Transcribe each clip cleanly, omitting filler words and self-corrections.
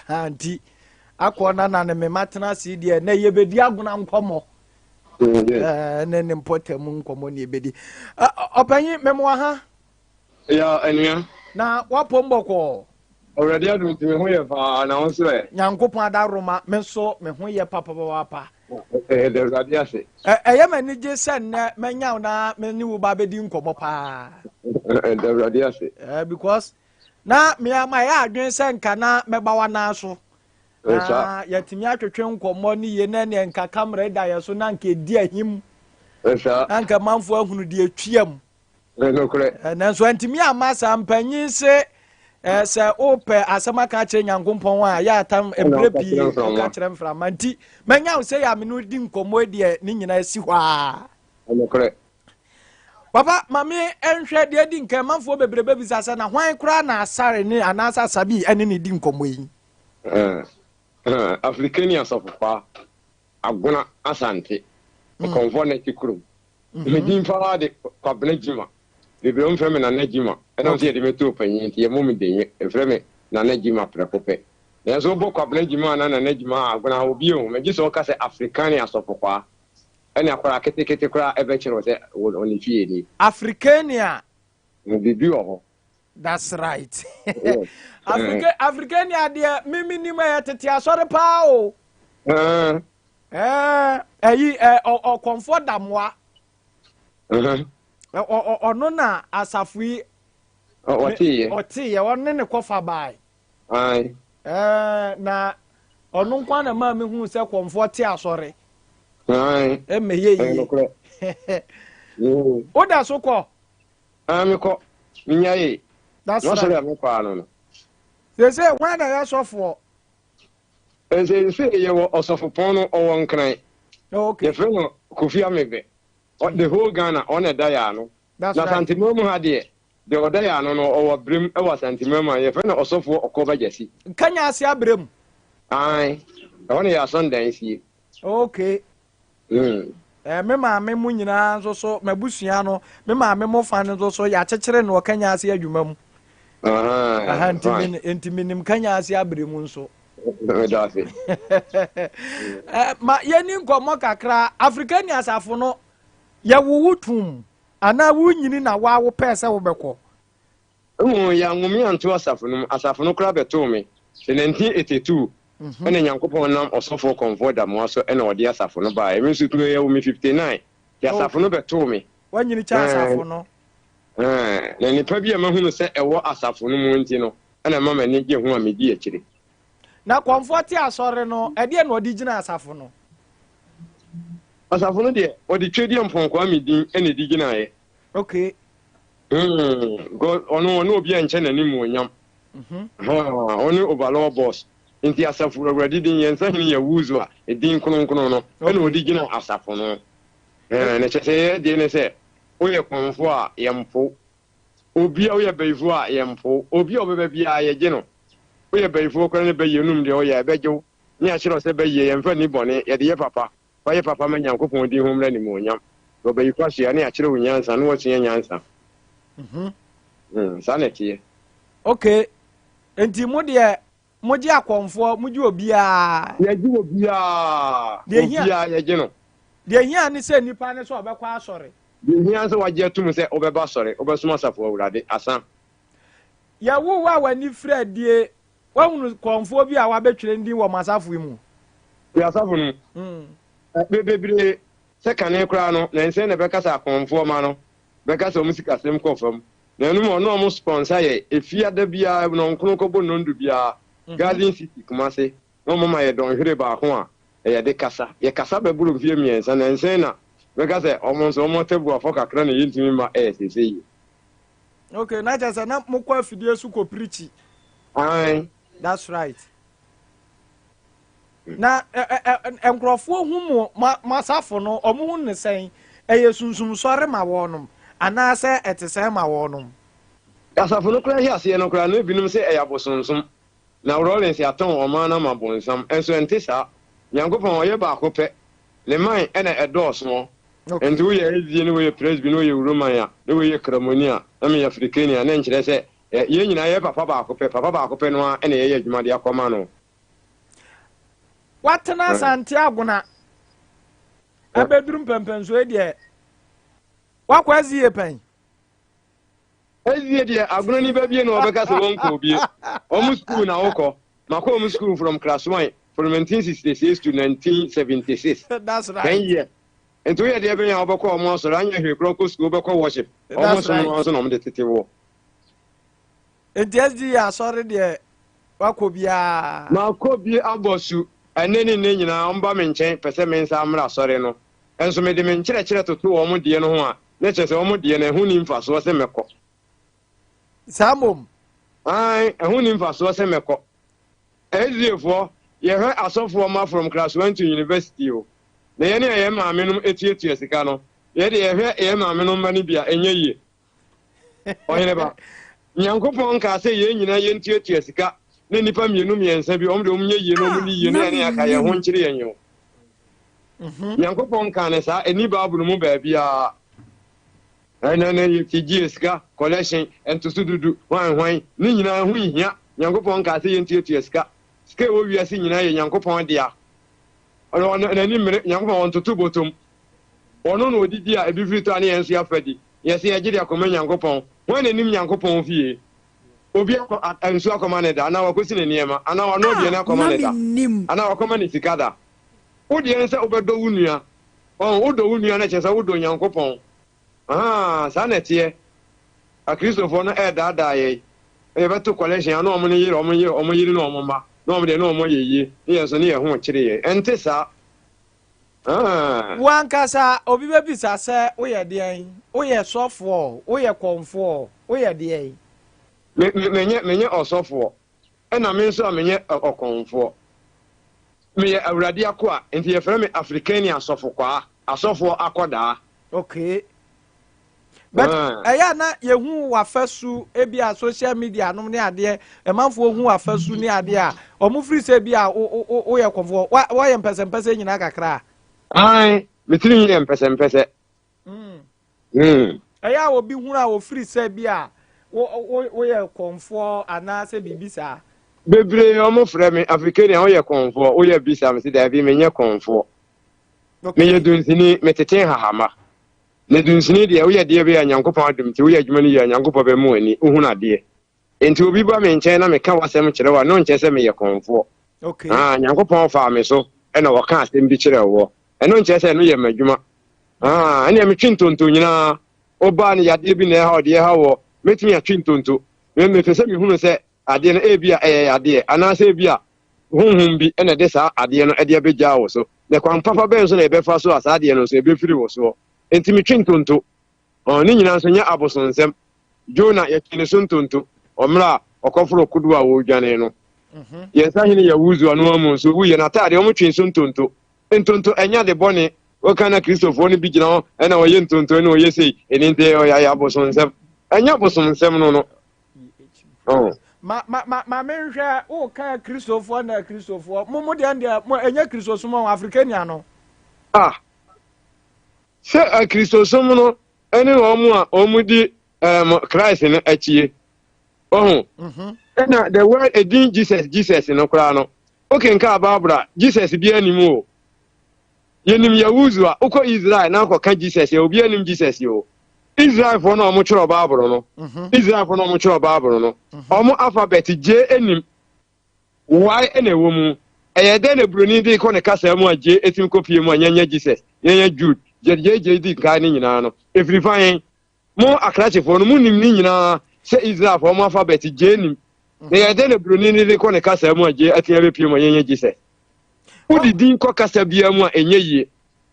Ha nti akɔ na na ne mema tena ase deɛ na yɛbɛdi agona nkɔmmɔ. Ne ne mpɔtam nkɔmmɔ ne yɛbɛdi. Ɔpanyin memoa ha. Ya anua. Na wapom bɔkɔɔ. Awurade adom nti me ho yɛ paa na wo nso ɛ? Nyankopɔn adaworoma me nso me ho yɛ papapaapa. Yɛda Awurade ase. Ɛyɛ me anigye sɛ nnɛ manya wo na me ne wo ba bɛdi nkɔmmɔ paa. Yɛda Awurade ase. Because na me ama ɛyɛ adwene sɛ nka na mɛba w'anan so na yɛatumi atwetwe nkɔmmɔ ne yie na ɛneɛ nka kamera da yɛ so na nka ɛdi ahim na nka manfoɔ ahunu deɛ ɛtwiam. Nokorɛ. Nanso antumi amma saa. Mpanyin se sɛ wopɛ asɛm aka akyerɛ Nyankopɔn a, yɛ atam mmerɛ pii woka kyerɛ mframa. Nti manya wo sɛ yɛ a me no di nkɔmmɔ deɛ ne nyinaa si hɔ a. Nokorɛ. Papa, ma me nhwɛ deɛ di nkan manfoɔ bebree bɛbisa sɛ na hwan koraa na asare ne anaasɛ asabi ɛne ne di nkɔmmɔ yi? Afrikani asɔfokwaa, Agona Asante, Ɔkɔmfoɔ Nɛkye kurom. Me din paa de Kwabena Gyima. Bebree wɔn frɛ me Nana Gyima. Ɛnam sɛ yɛde me too panyin nti yɛmmɔ me din. Yɛfrɛ me Nana Gyima prɛko pɛ. Nanso wobɔ Kwabena Gyima anaa Nana Gyima a, Agona obi nhu me gye sɛ ɔka sɛ Afrikani Asɔfokwaa. Ɛne akwadaa ketekete koraa ɛbɛkyerɛ wo sɛ wɔ ne fie nie. Afrikani a. Biribi wɔ hɔ. That's right. Yes. Afrika Afrikani adeɛ me me nim ɛyɛ tete asɔre paa o. Ɛyi ɔkɔmfoɔ damoa. Ɔno na asafo yi. Ɔteeɛ. Ɔteeɛ ɔne ne kɔfa baae. Na ɔno nko na maa mehu sɛ kɔmfoɔ te asɔre. Ɛmɛyɛ yie. Woda so kɔ? Ah, mekɔ. Menyae. That's right. right. a mekɔ ano no. Sese hwan na yɛ sɔfoɔ? Nsese yɛwɔ ɔsɔfopɔn no ɔwɔ Nkran. Oh, okay. Yɛfrɛ no Kofi Amebe. The whole Ghana ɔna ɛda yɛ ano. That's Na right. Asanteman mu ha deɛ, deɛ ɔda yɛ ano no ɔwɔ Brem ɛwɔ Asanteman mu a yɛfrɛ no ɔsɔfoɔ Ɔkɔba Gyasi. Kanya ase abrɛ mu. Ae, ɛhɔ na yɛ asɔndan sie. Okay. Me maame mu nyinaa nso so m'abusua no me maame mo fa no nso so yɛakyekyere no wɔ Kanya ase adwuma mu. Aha, nti menim Kanya ase abere mu nso. Ma yɛni nkɔmmɔ kakra. Afrikani asafo no yɛwowo tum anaa wonyini na woa wopɛɛ sɛ wobɛkɔ? Mmom yɛanwo me anto asafo no mu, asafo no koraa bɛtoo me. Sɛ 1982 ɛna Nyankopɔn nam ɔsɔfoɔ Kɔmfoɔ Damoah so ɛna ɔde asafo no baeɛ. Me nso yɛwo me 59, nti asafo no bɛtoo me. Wanyini kyɛ asafo no. Na nnipa bi a mahunu sɛ ɛwɔ asafo no mu nti no ɛna ɛma m'ani gye ho a medi akyire. Na Kɔmfoɔ te asɔre no, ɛdeɛn na ɔde gyina asafo no? Asafo no deɛ, ɔde Twedeɛ Mpɔn Kwame din ɛna ɛde gyinaeɛ. Okay. Because ɔno ɔne obi a nkyɛ n'animuonyam. Ɔne overall boss. Nti asafo awurade din yɛn nsa hene yɛ wuzu a edin kronkron no ɛna ɔde gyina asafo no. Na kyerɛ sɛ yɛ deɛ ne sɛ woyɛ kɔnfo a yɛmpo. Obi a woyɛ bayifo a yɛmpo. Obi a ɔbɛba biara yɛgye no. Woyɛ bayifo koraa ne bayie num deɛ ɔyɛ a ɛbɛgye wo. Ne akyerɛ sɛ bayie yɛmfa nni bɔne yɛde yɛ papa. Fa yɛ papa ma Nyankopɔn din ho mmra animuonyam. Na ɔbɛyi kwasea ne akyerɛ wo nyansa na woasua nyansa. Saa na ɛteɛ. Okay, nti mo deɛ mogye akɔmfoɔ, mogye obiara? Yɛgye obiara, obiara yɛgye no. Deɛ hia ne sɛ nipa ne sɛ ɔbɛkɔ asɔre. Deɛ hia sɛ wagye atum sɛ wobɛba asɔre, wobɛsom asafo Awurade, asa. Yɛwo wo a w'ani firi adie. Woahunu kɔmfoɔ bi a wabɛtwerɛ ne din wɔ mo asafo yi mu? Yɛn asafo no mu? Bebree. Sɛ kane koraa no, nansa yi na ɛbɛka sɛ akɔmfoɔ mma no bɛka sɛ wɔn sikasɛm kɔ fam. Na ɛno mu ɔno a wɔn sponsor yɛ Efiada biara, nnɔnkron kɔbɔ nnɔndu biara, Garden City, Kumasi, na wɔn ma yɛ dɔnhwere baako a yɛde kasa. Yɛkasa bɛboro mfeɛ mmiɛnsa, nansa yi na bɛka sɛ wɔn nso wɔn atabuafɔ kakra na yɛntumi mma ɛyɛ seesei yi. Okay, na kyerɛ sɛ na mokɔ afidie so kɔ pirikyi. Ae. That's right. Na nkurɔfoɔ hu mo mo asafo no, wɔn hu ne sɛn? Ɛyɛ sunsum sɔre ma wɔnom anaasɛ ɛte sɛn ma wɔnom? Asafo no koraa ahyɛaseɛ no koraa na ebinom sɛ ɛyɛ abosonsom. Na Rawlings atɔn ɔman no ama bonsam. Nso ɛnte saa. Nyankopɔn ɔyɛ baako pɛ. Ne man na ɛdɔɔsoɔ. Nti woyɛ SDA ne woyɛ Presby ne woyɛ Roman a, ne woyɛ Kramoni a, na meyɛ Afrikani a, na ɛnkyerɛ sɛ yɛn nyinaa yɛyɛ papa baako pɛ. Papa baako pɛ no ara na yɛyɛ adwuma de akɔma no. Watena Asante Agona abɛduru mpɛmpɛnsoɔ yi deɛ, wakɔ azie pɛn? Azie deɛ, Agona ni ba bie na ɔbɛka sɛ wɔnkɔ bie. Wɔn sukuu na wokɔ. Makɔ wɔn sukuu from class one from 1966 to 1976. That's right. 10 years. Nti woyɛ deɛ bɛn a wobɛkɔ wɔn asɔre anyɛ hwee korɔ kɔ sukuu, wobɛkɔ worship. Wɔn som no nso na wɔn de tete wɔ. Nti SDA asɔre deɛ, wakɔ biara? Makɔ bi abɔ su. Ɛnɛ ne nne nyinaa wɔn ba me nkyɛn pɛ sɛ me nsa mmra asɔre no. Nso mede me nkyerɛkyerɛ toto wɔn deɛ no ho a, ne kyerɛ sɛ wɔn deɛ no ɛho ni mfasoɔ sɛ mɛkɔ. Saa mmom? Ae, ɛho ni mfasoɔ sɛ mɛkɔ. SDAfoɔ, yɛhwɛ asɔfoɔ ma from class one to university o. Na yɛne a yɛn maame nom etuatua sika no, yɛde yɛhwɛ yɛn maame nom mma no bi a, ɛnyɛ yie. Ɔhene ba, Nyankopɔn nkaa sɛ yɛn nyinaa yɛntuatua sika na nnipa mmienu mmiɛnsa bi wɔn de wɔn nyɛ yie na wɔn ni yie na yɛne aka yɛn ho nkyere yɛn o. Nyankopɔn kaa ne saa, ɛni Bible mu baabiara. Ɛna na yɛti gye sika collection ntoso dudu hwan hwan ne nyinaa ho nhia. Nyankopɔn kaa sɛ yɛntuatua sika. Sika ɛwɔ wiase nyinaa yɛ Nyankopɔn dea. Ɔno n'ani mmere. Nyankopɔn ɔntoto botom. Ɔno na ɔdidi a ebi firi tɔ a ne yɛn nso yɛafa di. Yɛsɛ yɛgye de akɔma Nyankopɔn. Hwan na nim Nyankopɔn fie? Obi akɔ nsuo akɔma ne da anaa wakɔsi ne nneɛma anaa wano aduane akɔma ne da anaa wakɔma ne sika da? Wo deɛ ne sɛ wobɛdɔ wo nua. Ɔn, wodɔ wo nua no, kyerɛ sɛ wodɔ Nyankopɔn. Ahaa, saa na ɛteɛ. Akristofoɔ no ɛɛdaadaa yɛn. Yɛbɛto collection a na wɔn ne yere, wɔn yere, wɔn yere ne wɔn mma, na wɔn deɛ na wɔn ayɛ yie, ne yɛn nso ne yɛn ho kyere yɛn. Ɛnte saa. Ah. Wo ankasa, obi bɛbisa sɛ woyɛ deɛn? Woyɛ sɔfoɔ? Woyɛ kɔmfoɔ? Woyɛ deɛn? Me, me, menyɛ, menyɛ ɔsɔfoɔ, ɛna me nso a menyɛ ɔkɔmfoɔ. Meyɛ Awurade akoa, nti yɛfrɛ me Afrikani asɔfokwaa, asɔfoɔ akɔdaa. Okay. But ɛyɛ a na yɛhu w'afasu ebi a social media nom ne adeɛ, ɛmanfoɔ hu w'afasu ne adeɛ a, ɔmo firi sɛ bi a woyɛ kɔmfoɔ, woayɛ mpɛsɛmpɛsɛ nyinaa kakra. Ae, me tiri yɛ mpɛsɛmpɛsɛ. Ɛyɛ a obi hunu a ofiri sɛ bi a woyɛ kɔmfoɔ anaasɛ biribi saa. Bebree ɔmo frɛ me Afrikani a woyɛ kɔmfoɔ, woyɛ bisa me sɛ daabi, menyɛ kɔmfoɔ. Meyɛ dunsini, metete nhahama. Na dunsini deɛ, woyɛ deɛ bɛyɛ a Nyankopɔn adom nti woyɛ adwuma no yie a, Nyankopɔn bɛma w'ani, wohunu adeɛ. Enti obi ba me nkyɛn na meka w'asɛm kyerɛ wo a, no nkyerɛ sɛ meyɛ kɔmfoɔ. Ah, Nyankopɔn faa me so ɛna ɔka asɛm bi kyerɛ woɔ. Ɛno nkyerɛ sɛ ɛno yɛ m'adwuma. Ah, ɛnea metwe ntonto nyinaa, wobaa no yadeɛ bi na ɛha wo deɛ ɛha woɔ, mɛtumi atwe ntonto. Mepɛ sɛ mehunu sɛ adeɛ no ebi a ɛyɛ yadeɛ anaasɛ ebi a honhom bi na ɛde saa adeɛ no de abɛgyaa wo so. Na kwan papa bɛn so na yɛbɛfa so a saa adeɛ no nso ɛbɛfiri wo soɔ? Enti metwe ntonto. Ɔn, ne nyinaa nso nyɛ abosonsɛm. Jona, yɛtwe ne so ntonto wɔ mmerɛ a ɔkɔforo kodoɔ a wɔredwane no. Yɛn sahene Yahuzu ɔno amu nso wuiɛ, n'ataadeɛ wɔtwe so ntonto. Ntonto ɛnyɛ ade bɔne. Woka na Kristofoɔ no bi gyina hɔ ɛna wɔyɛ ntonto ɛna wɔyɛ sei, ɛno nti ɛyɛ abosonsɛm. Ɛnyɛ abosonsɛm no no. Oh. Ma ma ma ma menhwɛ, woka Kristofoɔ na Kristofoɔ mo mo deɛ deɛ mo ɛnyɛ Kristosom ɔn Afrikania no. Ah, sɛ Kristosom no ɛne wɔn a wɔn di Christ no akyie. Ɔho. Ɛna the word edin Jesus Jesus no koraa no, wokenka Bible a, Jesus bi anim o. Yɛnim Yahuzu a wokɔ Israel na akɔka Jesus yɛ obi anim Jesus o. Israelfoɔ no a wɔtwerɛ Bible no, Israelfoɔ no a wɔtwerɛ Bible no, wɔn alphabet J anim, Y na ɛwɔ mu. Ɛyɛ dɛn na buroni de kɔ ne kasa mu a J etumi kɔpie mu a yɛnyɛ Jesus, yɛnyɛ Jude, J J J di nkae ne nyinaa no, ɛfiri fa yɛn? Mo akrakyefoɔ no, monim ne nyinaa sɛ Israelfoɔ wɔn alphabet J nim. Na ɛyɛ dɛn na buroni no de kɔ ne kasa mu a J atumi abɛpie mu a yɛnyɛ Jesus? Wode din kɔ kasa biara mu a ɛnyɛ yie.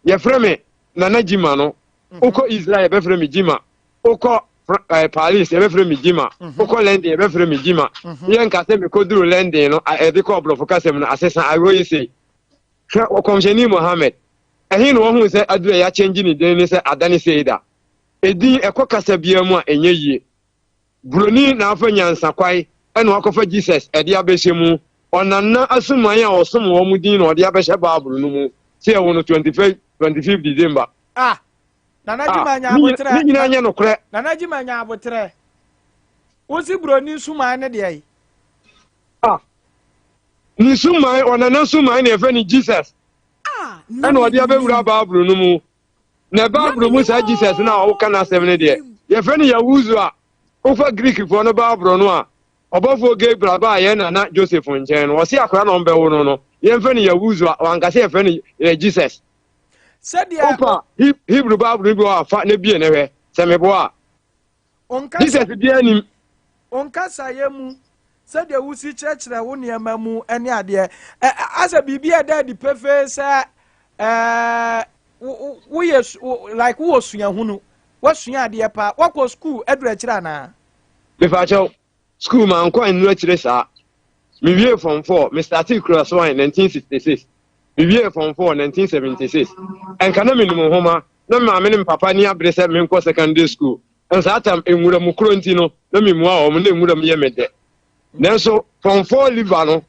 Yɛfrɛ me Nana Gyima no, wokɔ Israel yɛbɛfrɛ me Gyima, wokɔ Paris yɛbɛfrɛ me Gyima, wokɔ London yɛbɛfrɛ me Gyima. Yɛnka sɛ mekɔduru London no, ɛde kɔ ɔborɔfo kasa mu no asesa awerɛ yi sei. Hwɛ ɔkɔmhyɛni Mohammed, ɛhe na wɔhuu sɛ aduru a yɛakyɛngye ne din ne sɛ adane sei da? Edin ɛkɔ kasa biara mu a ɛnyɛ yie. Buroni na afa nyansakwae ɛna wakɔfa Jesus ɛde abɛhyɛ mu. Ɔnana asuman a ɔsom wɔn din na ɔde abɛhyɛ Bible no mu sɛ yɛwo no 25 25 December. Ah, Nana Ah, Jima nya ne nyina abotrɛ. ne nyinaa nyɛ nokorɛ. Nana Jima nya abotrɛ. Wosi buroni suman ne deɛ yi. Ah, Ne suman, ɔnana suman na yɛfrɛ no Jesus. Ɛna ɔde abɛwura Bible no mu. Na Bible mu saa Jesus no a woka n'asɛm no deɛ, yɛfrɛ no Yahuzu a wofa Greekfoɔ no Bible no a, ɔbɔfoɔ Gabriel baa yɛn nana Joseph nkyɛn no, ɔse akwadaa na ɔmbɛwo no no, yɛmfrɛ no Yahuzu a, wanka sɛ yɛfrɛ no Jesus. Sɛdeɛ Wopa Hebrew Bible no bi wɔ a, fa na bie na hwɛ, sɛ meboa a. Jesus biara nim. Wo nkasaeɛ mu, sɛdeɛ wosi kyerɛkyerɛ wo nneɛma mu ne adeɛ, asɛ biribi a ɛda adi pefee sɛ woyɛ like wowɔ suahunu, woasua adeɛ paa, woakɔ sukuu aduru akyire anaa? Mefakyɛw, sukuu mankɔ annuru akyire saa. Mewiee form 4, me startee class 1 1966. Mewiee form 4 1976. Ɛnka na menim nhoma, na me maame ne me papa ani abere sɛ menkɔ secondary school. Na saa tam nwura mu koro nti no, na memmua wɔn, na nwura mu yɛ me dɛ. Nanso form 4 liver no,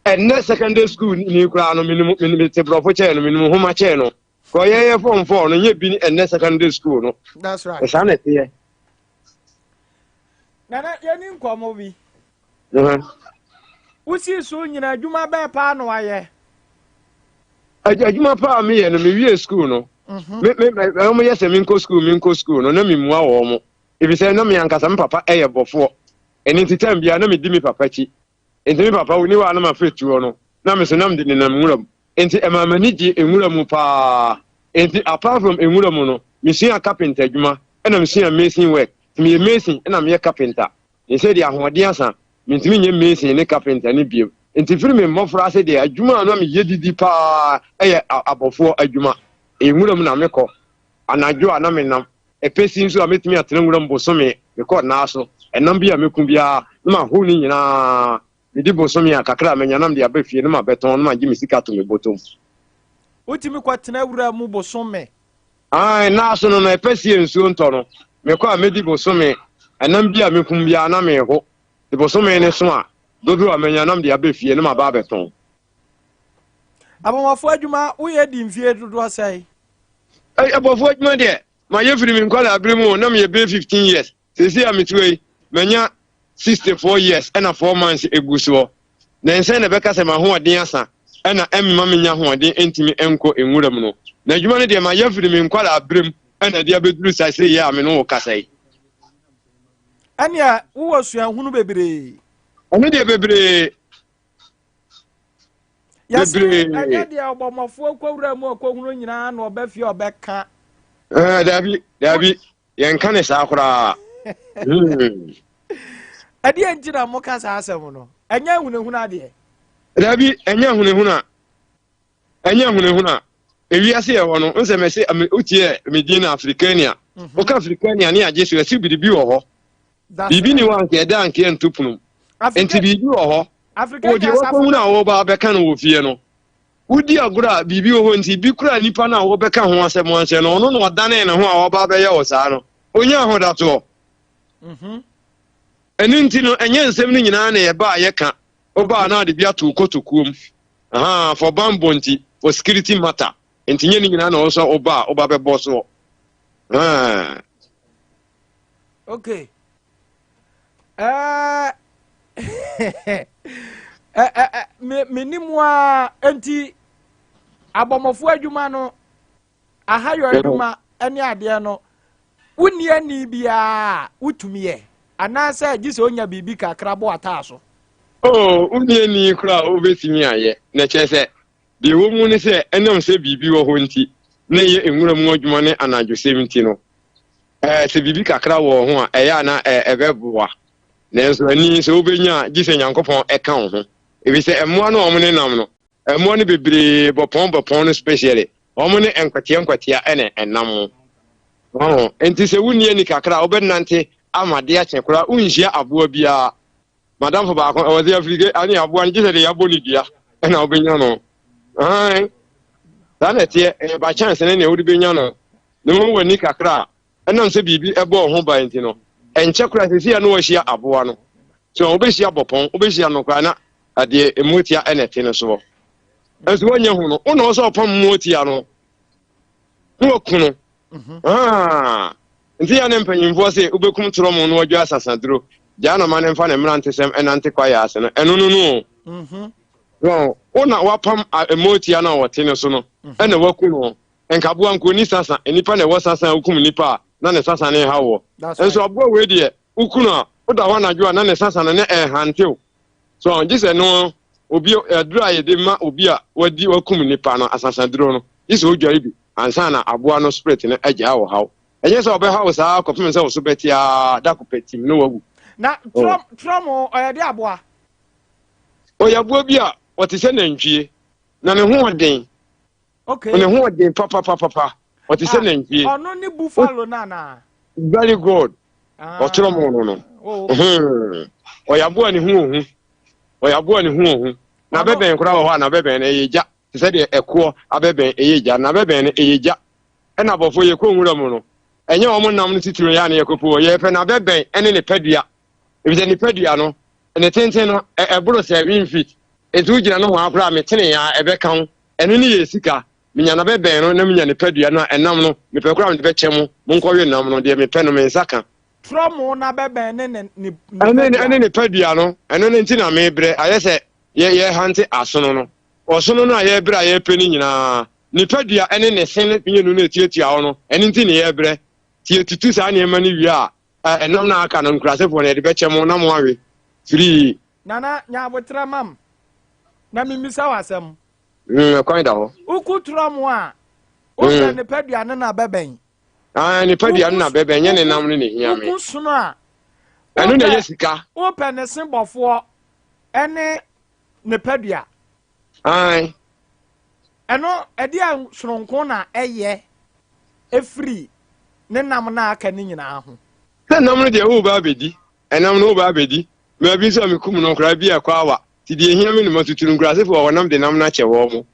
ɛnnɛ secondary school ni koraa no, menim mete borɔfo kyɛn no, menim nhoma kyɛn no. Kɔ yɛyɛ form 4 no, nyɛ bi ne ɛnnɛ secondary school no. That's right. Saa na ɛteɛ. Nana, yɛni nkɔmmɔ bi. Wosii so nyina adwuma bɛɛ paa na wayɛ? Adwuma paa meyɛ no, mewie school no. Mhm. Me me wɔn yɛ sɛ menkɔ school menkɔ school no na memua wɔn mo. Efisɛ na me ankasa me papa yɛ bɔfoɔ. Ɛno nti time biara na medi me papa akyi. Nti me papa woni hɔ a na mafa tuo no na me so na mede nenam nwura mu. Nti ɛmaa m'ani gye nwura mu paa. Nti apart from nwura mu no, mesua carpenter adwuma ɛna mesua mason work. Nti meyɛ mason ɛna meyɛ carpenter. Seesei deɛ ahoɔden asa, mentumi nyɛ mason ne carpenter no bio. Enti firi me mmɔfraase deɛ, adwuma a na meyɛ didi pa ara yɛ abɔfoɔ adwuma. Ɛyɛ nwura mu na mekɔ. Anadwo a na menam. Ɛpɛsi nso a, mɛtumi atena nwura mu bosome. Mekɔ nnaa so. Ɛnam bi a mɛku biara, na mahow ne nyinaa. Medi bosome a, kakra a manya na mede aba fie na mabɛtɔn na magye me sika ato me bɔtɔ mu. Wotumi kɔtena wura mu bosome? Aane, naaso no na ɛpɛ sie nsuo ntɔ no, mekɔ a mɛdi bosome, ɛnam bi a mɛkum biara na meho, de bosome no so a, dodoɔ a mɛnya na mede aba fie na maba abɛtɔn. Abɔmmɔfoɔ adwuma woyɛ di mfie dodoɔ sɛn? Abɔfoɔ adwuma deɛ, mayɛ firi me nkwadaa bere mu o, na meyɛ bɛyɛ 15 years. Seesei a mete hɔ yi, manya 64 years ɛna 4 months egu soɔ. Na nsɛn na ɛbɛka sɛ m'ahoɔden asa ɛna ɛmma menya ahoɔden ntumi nkɔ nwura mu no. Na adwuma no deɛ mayɛ firi me nkwadaa berɛ mu ɛna ɛde abɛduru saa seesei a me ne wo kasa yi. Ɛnneɛ wowɔ suahunu bebree. Ɛno deɛ bebree. Yɛse ɛnyɛ deɛ ɔbɔmmɔfoɔ kɔ wura mu ɔkɔhunu nyinaa na ɔba fie ɔbɛka. Ɛɛ dabi dabi. Yɛnka ne saa koraa. Hmm. Ɛdeɛ nti na moka saa asɛm no? Ɛnyɛ ahunahuna adeɛ? Dabi, ɛnyɛ ahunahuna. Ɛnyɛ ahunahuna. Ewiase yɛ hɔ no, nsɛ mɛse wotie me din na Afrikania. Mhm. Woka Afrikania ne agye so, ɛse biribi wɔ hɔ. Biribi ni hɔ anka ɛda anka ɛnto pono mu. Nti biribi wɔ hɔ. Wɔ deɛ wɔkɔhunu a wɔba abɛka no wɔ fie no. Wodi agorɔ a, biribi wɔ hɔ nti, bi koraa nipa no a wɔbɛka ho asɛm akyerɛ no, ɔno na ɔdanee ne ho a ɔba abɛyɛ wo saa no, ɔnya ahodatoɔ. Mhm. Ɛno nti no, ɛnyɛ nsɛm no nyinaa na yɛba a yɛka. Woba a na ade bi ato wo kotokuo mu. Aha, for banbɔ nti, for security matter. Nti nyɛ ne nyinaa na ɔwɔ sɛ woba a woba bɛbɔ soɔ. Ah. Okay. Menim a nti abɔmmɔfoɔ adwuma no ahayɔ adwuma ne adeɛ no wonni ani biara wotumi yɛ anaasɛ gye sɛ onya biribi kakra bɔ ataa so. Oh, wonni ani koraa wobɛtumi ayɛ na kyerɛ sɛ deɛ ɛwɔ mu ne sɛ ɛnam sɛ biribi wɔ hɔ nti na ɛyɛ nwura mu adwuma ne anadwosɛm nti no Ɛɛ, sɛ biribi kakra wɔ ho a, ɛyɛ a na ɛbɛboa. Nanso ani sɛ wobɛnya a, gye sɛ Nyankopɔn ɛka wo ho. Efisɛ mmoa no a wɔn nenam no, mmoa no bebree bɔpɔn bɔpɔn no specially, wɔn ne nkwatia nkwatia ɛna ɛnam. Wɔn nti sɛ wonni ani kakra a, wobɛnante ama de akye koraa, wonhyia aboa biara. Madamfo baako, ɛwɔ sɛ afirike ane aboa no, gye sɛ deɛ yɛabɔ ne dua ɛna wobɛnya no. Ae, saa na ɛteɛ, ɛyɛ by chance ne nea wode bɛnya no. Na mmom w'ani kakra a, ɛnam sɛ biribi bɔɔ ho ban nti no, ɛnkyɛ koraa seesei a na wahyia aboa no. So wobɛhyia bɔpɔn, wobɛhyia no koraa na adeɛ mmoatia na ɛte no soɔ. Nso woanya hu no, wo na ɔsɛ ɔpam mmoatia no na waku no. Mhm. Ah, nti yɛ ne mpanyimfoɔ se wobɛkum torɔmo na wadwa asasaduro, gyaa na ma ne mfa ne mmerantesɛm ɛnante kwaeɛ ase no, ɛno no no o. Mhm. Wɔn, wo na wapam mmoatia no a wɔte ne so no, ɛna waku no. Nka aboa nka ɔnni sasa, nnipa na ɛwɔ sasa a wokum nnipa a na ne sasa no rehaw wɔ. Nso aboa wei deɛ, woku no a, woda hɔ anadwo a na ne sasa no na ɛrehantew. So gye sɛ no obi aduro a yɛde ma obi a wadi wakum nnipa no asasaduro no, gye sɛ odware bi ansa na aboa no spirit no agyaa ɔhaw. Ɛnyɛ sɛ ɔbɛhaw saa kɔpem sɛ wo so bɛte ara da ko pɛ tim na wawu. Na trɔm trɔm ɔyɛ de aboa. Ɔyɛ aboa bi a ɔte sɛ nantwie na ne ho ɔden. Okay. Ne ho ɔden papapapapa. Ɔte sɛ ah, nantwie. Ɔno ne buffalo no anaa? Very good. Ah. Ɔtorɔ mo no no. Oh, hmm. Ɔyɛ aboa ne ho ohu. Ɔyɛ aboa ne ho ohu. Na bɛbɛn koraa wɔ hɔ a na bɛbɛn no ɛyɛ gya. Te sɛ deɛ ɛkoɔ abɛbɛn ɛyɛ gya. Na bɛbɛn no ɛyɛ gya. Ɛna abɔfoɔ yɛkɔ nwura mu no. Ɛnyɛ wɔn nam no titiri yɛ a na yɛkɔpo wɔ. Yɛpɛ na bɛbɛn ɛne ne padua. Efisɛ ne padua no, ne tenten no, ɛboro 7 feet. Enti wogyina nohoa koraa a, metene a, ɛbɛka wo. Ɛno ne yɛ sika. Menya no abɛbɛn no na menya ne padua no a, ɛnam no, mepɛ koraa a mede bɛkyɛ mo. Monkɔwe nam no, deɛ mepɛ no, me nsa ka. Trɔ mo na bɛbɛn ne ne ne ne padua. Ɛne ne padua no, ɛno no nti na mebrɛ. Ayɛ sɛ yɛ yɛhante asono no. Ɔsono no a yɛbrɛ a yɛpɛ no nyinaa, ne padua ne ne se mmienu no a ɛtuatua hɔ no, ɛno nti na yɛbrɛ. Nti yɛtutu saa nneɛma no wie a, ɛnam na aka no nkurasefoɔ no yɛde bɛkyɛ mo na mo awe firii. Nana nya aboterɛ mam na memmisa wo asɛm. Ɛkwan da hɔ. Woku torɔ mo a, wopɛ ne padua no na bɛbɛn. Ah, ne padua no na bɛbɛn, nyɛ ne nam no na ehia me. Woku sono a, ɛno na ɛyɛ sika. Wopɛ ne se bɔfoɔ ɛne ne padua. Ae. Ɛno, ɛdeɛn soronko na ɛyɛ ɛfiri ne nam no a aka no nyinaa ho? Sɛ nam no deɛ woreba abɛdi, ɛnam no woreba abɛdi. Baabi nso a mekum no koraa bi a ɛkɔ awa. Nti deɛ ɛhia me no matutu no nkurasefoɔ a wɔnam de nam no akyɛ wɔn mo.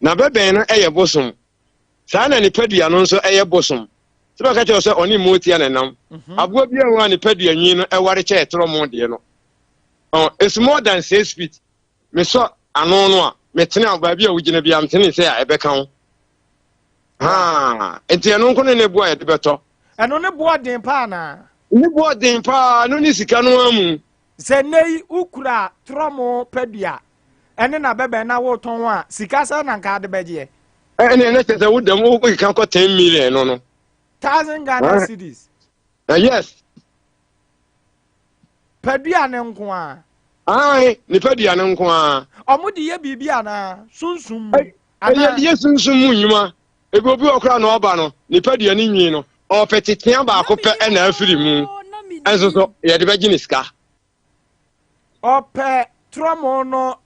Na bɛbɛn no yɛ bosom. Saa na ne padua no nso yɛ bosom. Sɛ bɛka kyerɛ wo sɛ ɔne mmoatia na ɛnam. Aboa biara nni hɔ a ne padua nwi no ware kyɛɛ torɔmo deɛ no. Ɔn, it's more than 6 feet. Mesɔ ano no a, metene a, baabi a wogyina biara, metene sɛ a ɛbɛka wo. Haa, nti ɛno nko ne ne boa yɛde bɛtɔ. Ɛno ne boɔ den paa naa? Ne boɔ den paa, ɛno ne sika no ara mu. Sɛ nnɛ yi wokura trɔmo padua ɛne na bɛbɛn na wotɔn a, sika sɛ na nka ade bɛgyeɛ? Ɛne ɛne kyɛ sɛ wodam wokeka kɔ 10 million no no. 1,000 Ghana cedis. Yes. Padua no nko ara. Ae, ne padua no nko ara. Wɔde yɛ biribi anaa? Sunsum mu. Anaa? Yɛde yɛ sunsum mu nnwuma. Ebi obi wɔ koraa na ɔba no, ne padua no nwi no, ɔpɛ tetea baako pɛ na afiri mu. Ɛnso so, yɛde bɛgye ne sika. Ɔpɛ trɔmo no.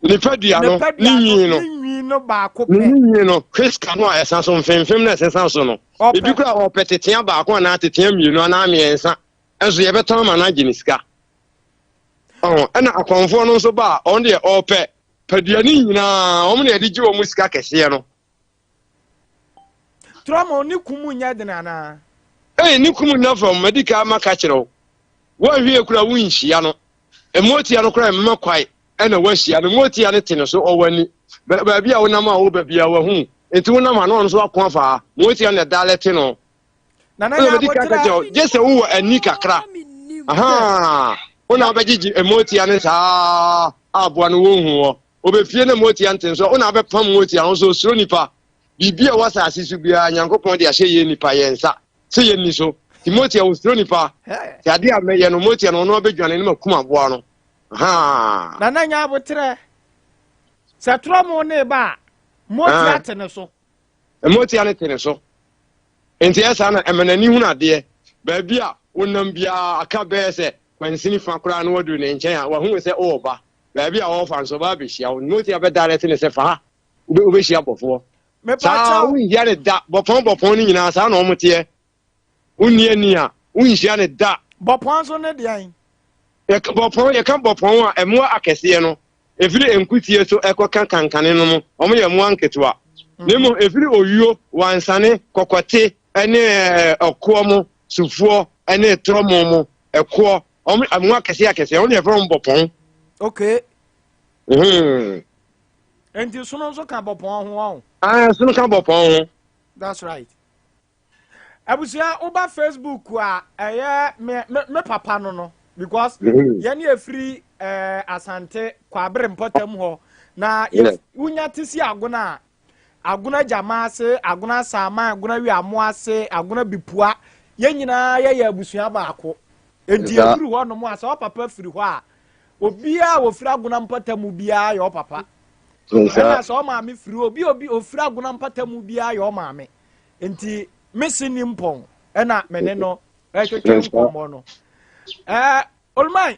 Ne padua no, ne nwi no. Ne nwi no baako pɛ. Ne nwi no, whisker no a ɛsa so, mfemfem no a ɛsesa so no. Ebi koraa ɔpɛ tetea baako anaa tetea mmienu anaa mmiɛnsa. Nso yɛbɛtɔn ama no agye ne sika. Ɔho, ɛna akɔmfoɔ no nso ba a, ɔno deɛ ɔpɛ padua no nyinaa, wɔn na yɛde gye wɔn sika kɛseɛ no. Trɔmɔ ne kum nyɛ den anaa? Ee, ne kum nna fam, madi kan maka kyerɛ wo. Woanhwɛ kura wonhyia no. Mmoatia no koraa mma kwae ɛna woahyia no. Mmoatia no te ne so, ɔwɔ ani. Baabi a wonam a woba biara wahu. Nti wonam a na ɔno nso ako afa ha. Mmoatia no na ɛdalɛte no. Nana Ɛna madi kan ka kyerɛ wo, gye sɛ wowɔ ani kakra. Ahaa, wo na wobɛgyegye mmoatia no saa aboa no wonhu wɔ. Obefie na mmoatia nte nso a, wo na wobɛpam mmoatia no nso osuro nipa. Biribi a ɛwɔ asase so biara, Nyankopɔn de ahyɛ yɛn nipa yɛn nsa sɛ yɛnni so. Nti mmoatia osuro nipa. Nti adeɛ a mɛyɛ no, mmoatia no ɔno abɛdwane na makum aboa no. Ahaa. Nana nya aboterɛ. Sɛ torɔmo ne ba a, mmoatia te ne so. Mmoatia no te ne so. Nti ɛyɛ saa na ɛma n'ani hunu adeɛ. Baabi a wonam biara, aka bɛyɛ sɛ kwansini fa koraa na waduru ne nkyɛn a, wahunu sɛ ɔreba. Baabi a ɔrefa nso, ɔba abɛhyia wo. Mmoatia bɛdirect no sɛ, fa ha, wobɛhyia bɔfoɔ. Saa wonhyia no da. Bɔpɔn bɔpɔn no nyinaa, saa na wɔn teɛ. Wonni ani a, wonhyia no da. Bɔpɔn nso ne deɛn? Yɛka bɔpɔn, yɛka bɔpɔn a, mmoa akɛseɛ no, ɛfiri nkutie so ɛkɔka kankane no mo, wɔn yɛ mmoa nketewa. Na mmom ɛfiri owuo, wansane, kɔkɔte, ne ɔkoɔ mo, sufoɔ, ne torɔmo mo, ɛkoɔ, wɔn mmoa akɛseɛ akɛseɛ, wɔn na yɛfrɛ wɔn bɔpɔn. Okay. Nti sono nso ka bɔpɔn ho ɔn? Ah, sono ka bɔpɔn ho. That's right. Abusua woba Facebook a ɛyɛ me me me papa no no. Because yɛne efiri Asante Kwabere mpɔtam hɔ na wonya te si Agona a, Agona Gyama ase, Agona Asaman, Agona Wiamo ase, Agona Bipua, yɛn nyinaa yɛyɛ abusua baako. Enti yɛduru hɔ nom a, sɛ ɔpapa firi hɔ a, obiara a wɔfiri Agona mpɔtam biara yɛ ɔpapa. Ɛna sɛ ɔmaame firi obi obi ofiri Agona mpɔtam biara yɛ ɔmaame. Nti me se ni mpɔn ɛna me ne no ɛtwetwe nkɔmmɔ no. Ɛɛ Oluman.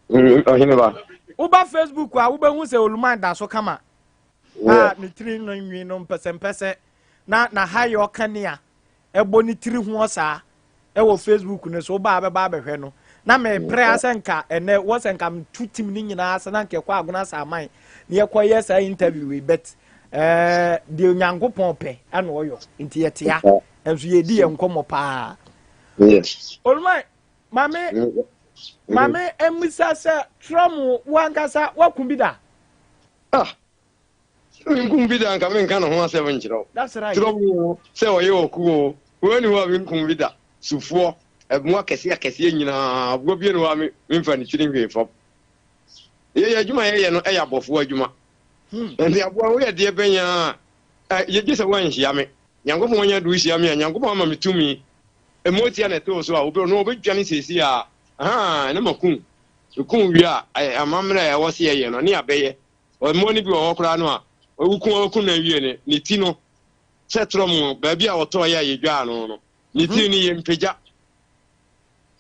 Ɔhene ba. Woba Facebook a wobɛhu sɛ Oluman da so kama. A ne tiri no nwi no mpɛsɛmpɛsɛ na na ha yɛ ɔkanea ɛbɔ ne tiri ho saa ɛwɔ Facebook no so woba abɛba abɛhwɛ no na mepere asɛ nka ɛnɛ wɔ sɛ nka metu tim no nyinaa sɛ na nka ɛkɔ Agona Saaman na yɛkɔyɛ saa interview yi but ɛɛ deɛ Onyankopɔn pɛ ɛna ɔyɔ nti yɛtea nso yɛdi yɛn nkɔmmɔ paa. Oluman maame maame mmisa sɛ trɔm wo ankasa woaku bi da? Ah, menkum bi da nka menka ne ho asɛm nkyerɛ wo. That's right. Trɔm o, sɛ ɔyɛ ɔku o, wei ni hɔ a menkum bi da. Sufoɔ, ɛmoa akɛseɛ akɛseɛ nyinaa, aboa bi ni hɔ a memfa ne tiri nhwee fam. Yɛyɛ adwuma a yɛyɛ no yɛ abɔfoɔ adwuma. Nti aboa woyɛ deɛ bɛn a, yɛgye sɛ woanhyia me. Nyankopɔn anya de wohyia me a, Nyankopɔn ama me tumi. Mmoatia na ɛte wo so a, wobɛ, ɔno ɔbɛdwane seesei a, ahaa, na maku. Meku wie a, amammerɛ a ɛwɔ sɛ yɛyɛ no, ne yɛabɛyɛ. Mmoa no bi wɔ hɔ koraa no a, woku wɔku no awie no, ne ti no, sɛ trɔm baabi a ɔtɔeɛ a yɛdwaa no no, ne ti no yɛmpagya.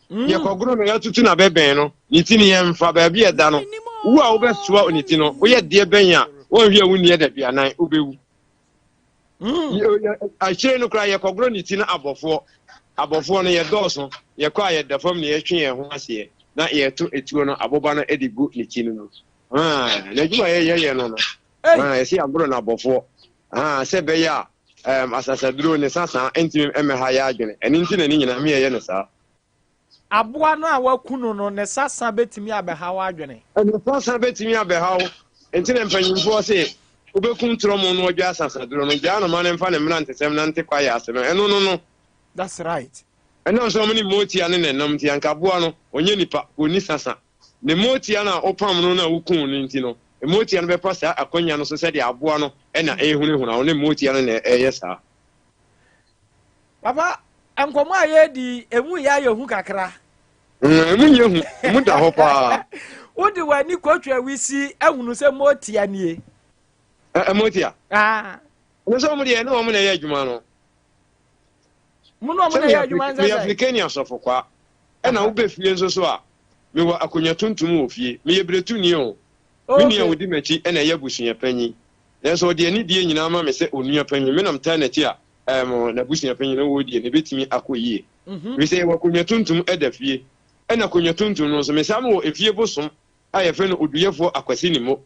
Yɛkɔgoro no, yɛatutu no abɛbɛn no, ne ti no yɛmfa baabi a ɛda no. Wo a wobɛsoa ne ti no, woyɛ deɛ bɛn a, wɔnhwɛ a wonni adaduanan, wobɛwu. Akyire no koraa yɛkɔgoro ne ti no abɔfoɔ. Abɔfoɔ no yɛdɔɔso, yɛkɔ a yɛda fam na yɛtwe yɛn ho aseɛ na yɛto etuo no aboba no de gu ne ti no mu. N'adwuma a yɛyɛ no no, yɛsɛ yɛagoro no abɔfoɔ sɛ ɛbɛyɛ a asasaduro ne sasa ntumi mmɛha yɛ adwene. Ɛno nti na ne nyinaa me yɛyɛ no saa. Aboa no a wɔaku no no, ne sasa bɛtumi abɛha w'adwene. Ne sasa bɛtumi abɛha wo. Nti na mpanyimfoɔ se, wobɛkum torɔmo na wadwa asasaduro no, gyaa no ma no mfa ne mmerantesɛm nante kwaeɛ ase no, ɛno no no. That's right. Ɛnam sɛ wɔn ne Motia ne ne nam nti, anka aboa no, ɔnyɛ nipa, ɔnni sasa. Ne motia no a wopam no no a wukum no nti no, motia no bɛfa saa akwannya no so sɛdeɛ aboa no na ɛrehunahuna wo, ne motia no na ɛreyɛ saa. Papa, nkɔmmɔ a yɛredi yi, emu yɛ ayɛ hu kakra. Emu nyɛ hu, emu da hɔ paa. Wode w'ani kɔtwa wisi ahunu sɛ motia nie. Motia? Ah. Ɛno sɛ wɔn deɛ ɛne wɔn na ɛyɛ adwuma no. Mo ne wɔn na ɛyɛ adwuma nsɛ sɛ. Meyɛ Afrikani asɔfo kwa. Ɛna wobɛ fie nso so a, mewɔ akonnwa tuntum wɔ fie. Meyɛ beretuni o. Me nua a odi m'akyi na ɛyɛ abusua panyin. Nanso ɔde anidie nyinaa ma me sɛ onua panyin. Me na metaa n'akyi a, ɛɛm, n'abusua panyin no wɔ die no, ebetumi akɔ yie. Efisɛ yɛwɔ akonnwa tuntum da fie. Ɛna akonnwa tuntum no nso, mesan mewɔ efie bosom a yɛfrɛ no Oduyɛfoɔ Akwasi Nimo.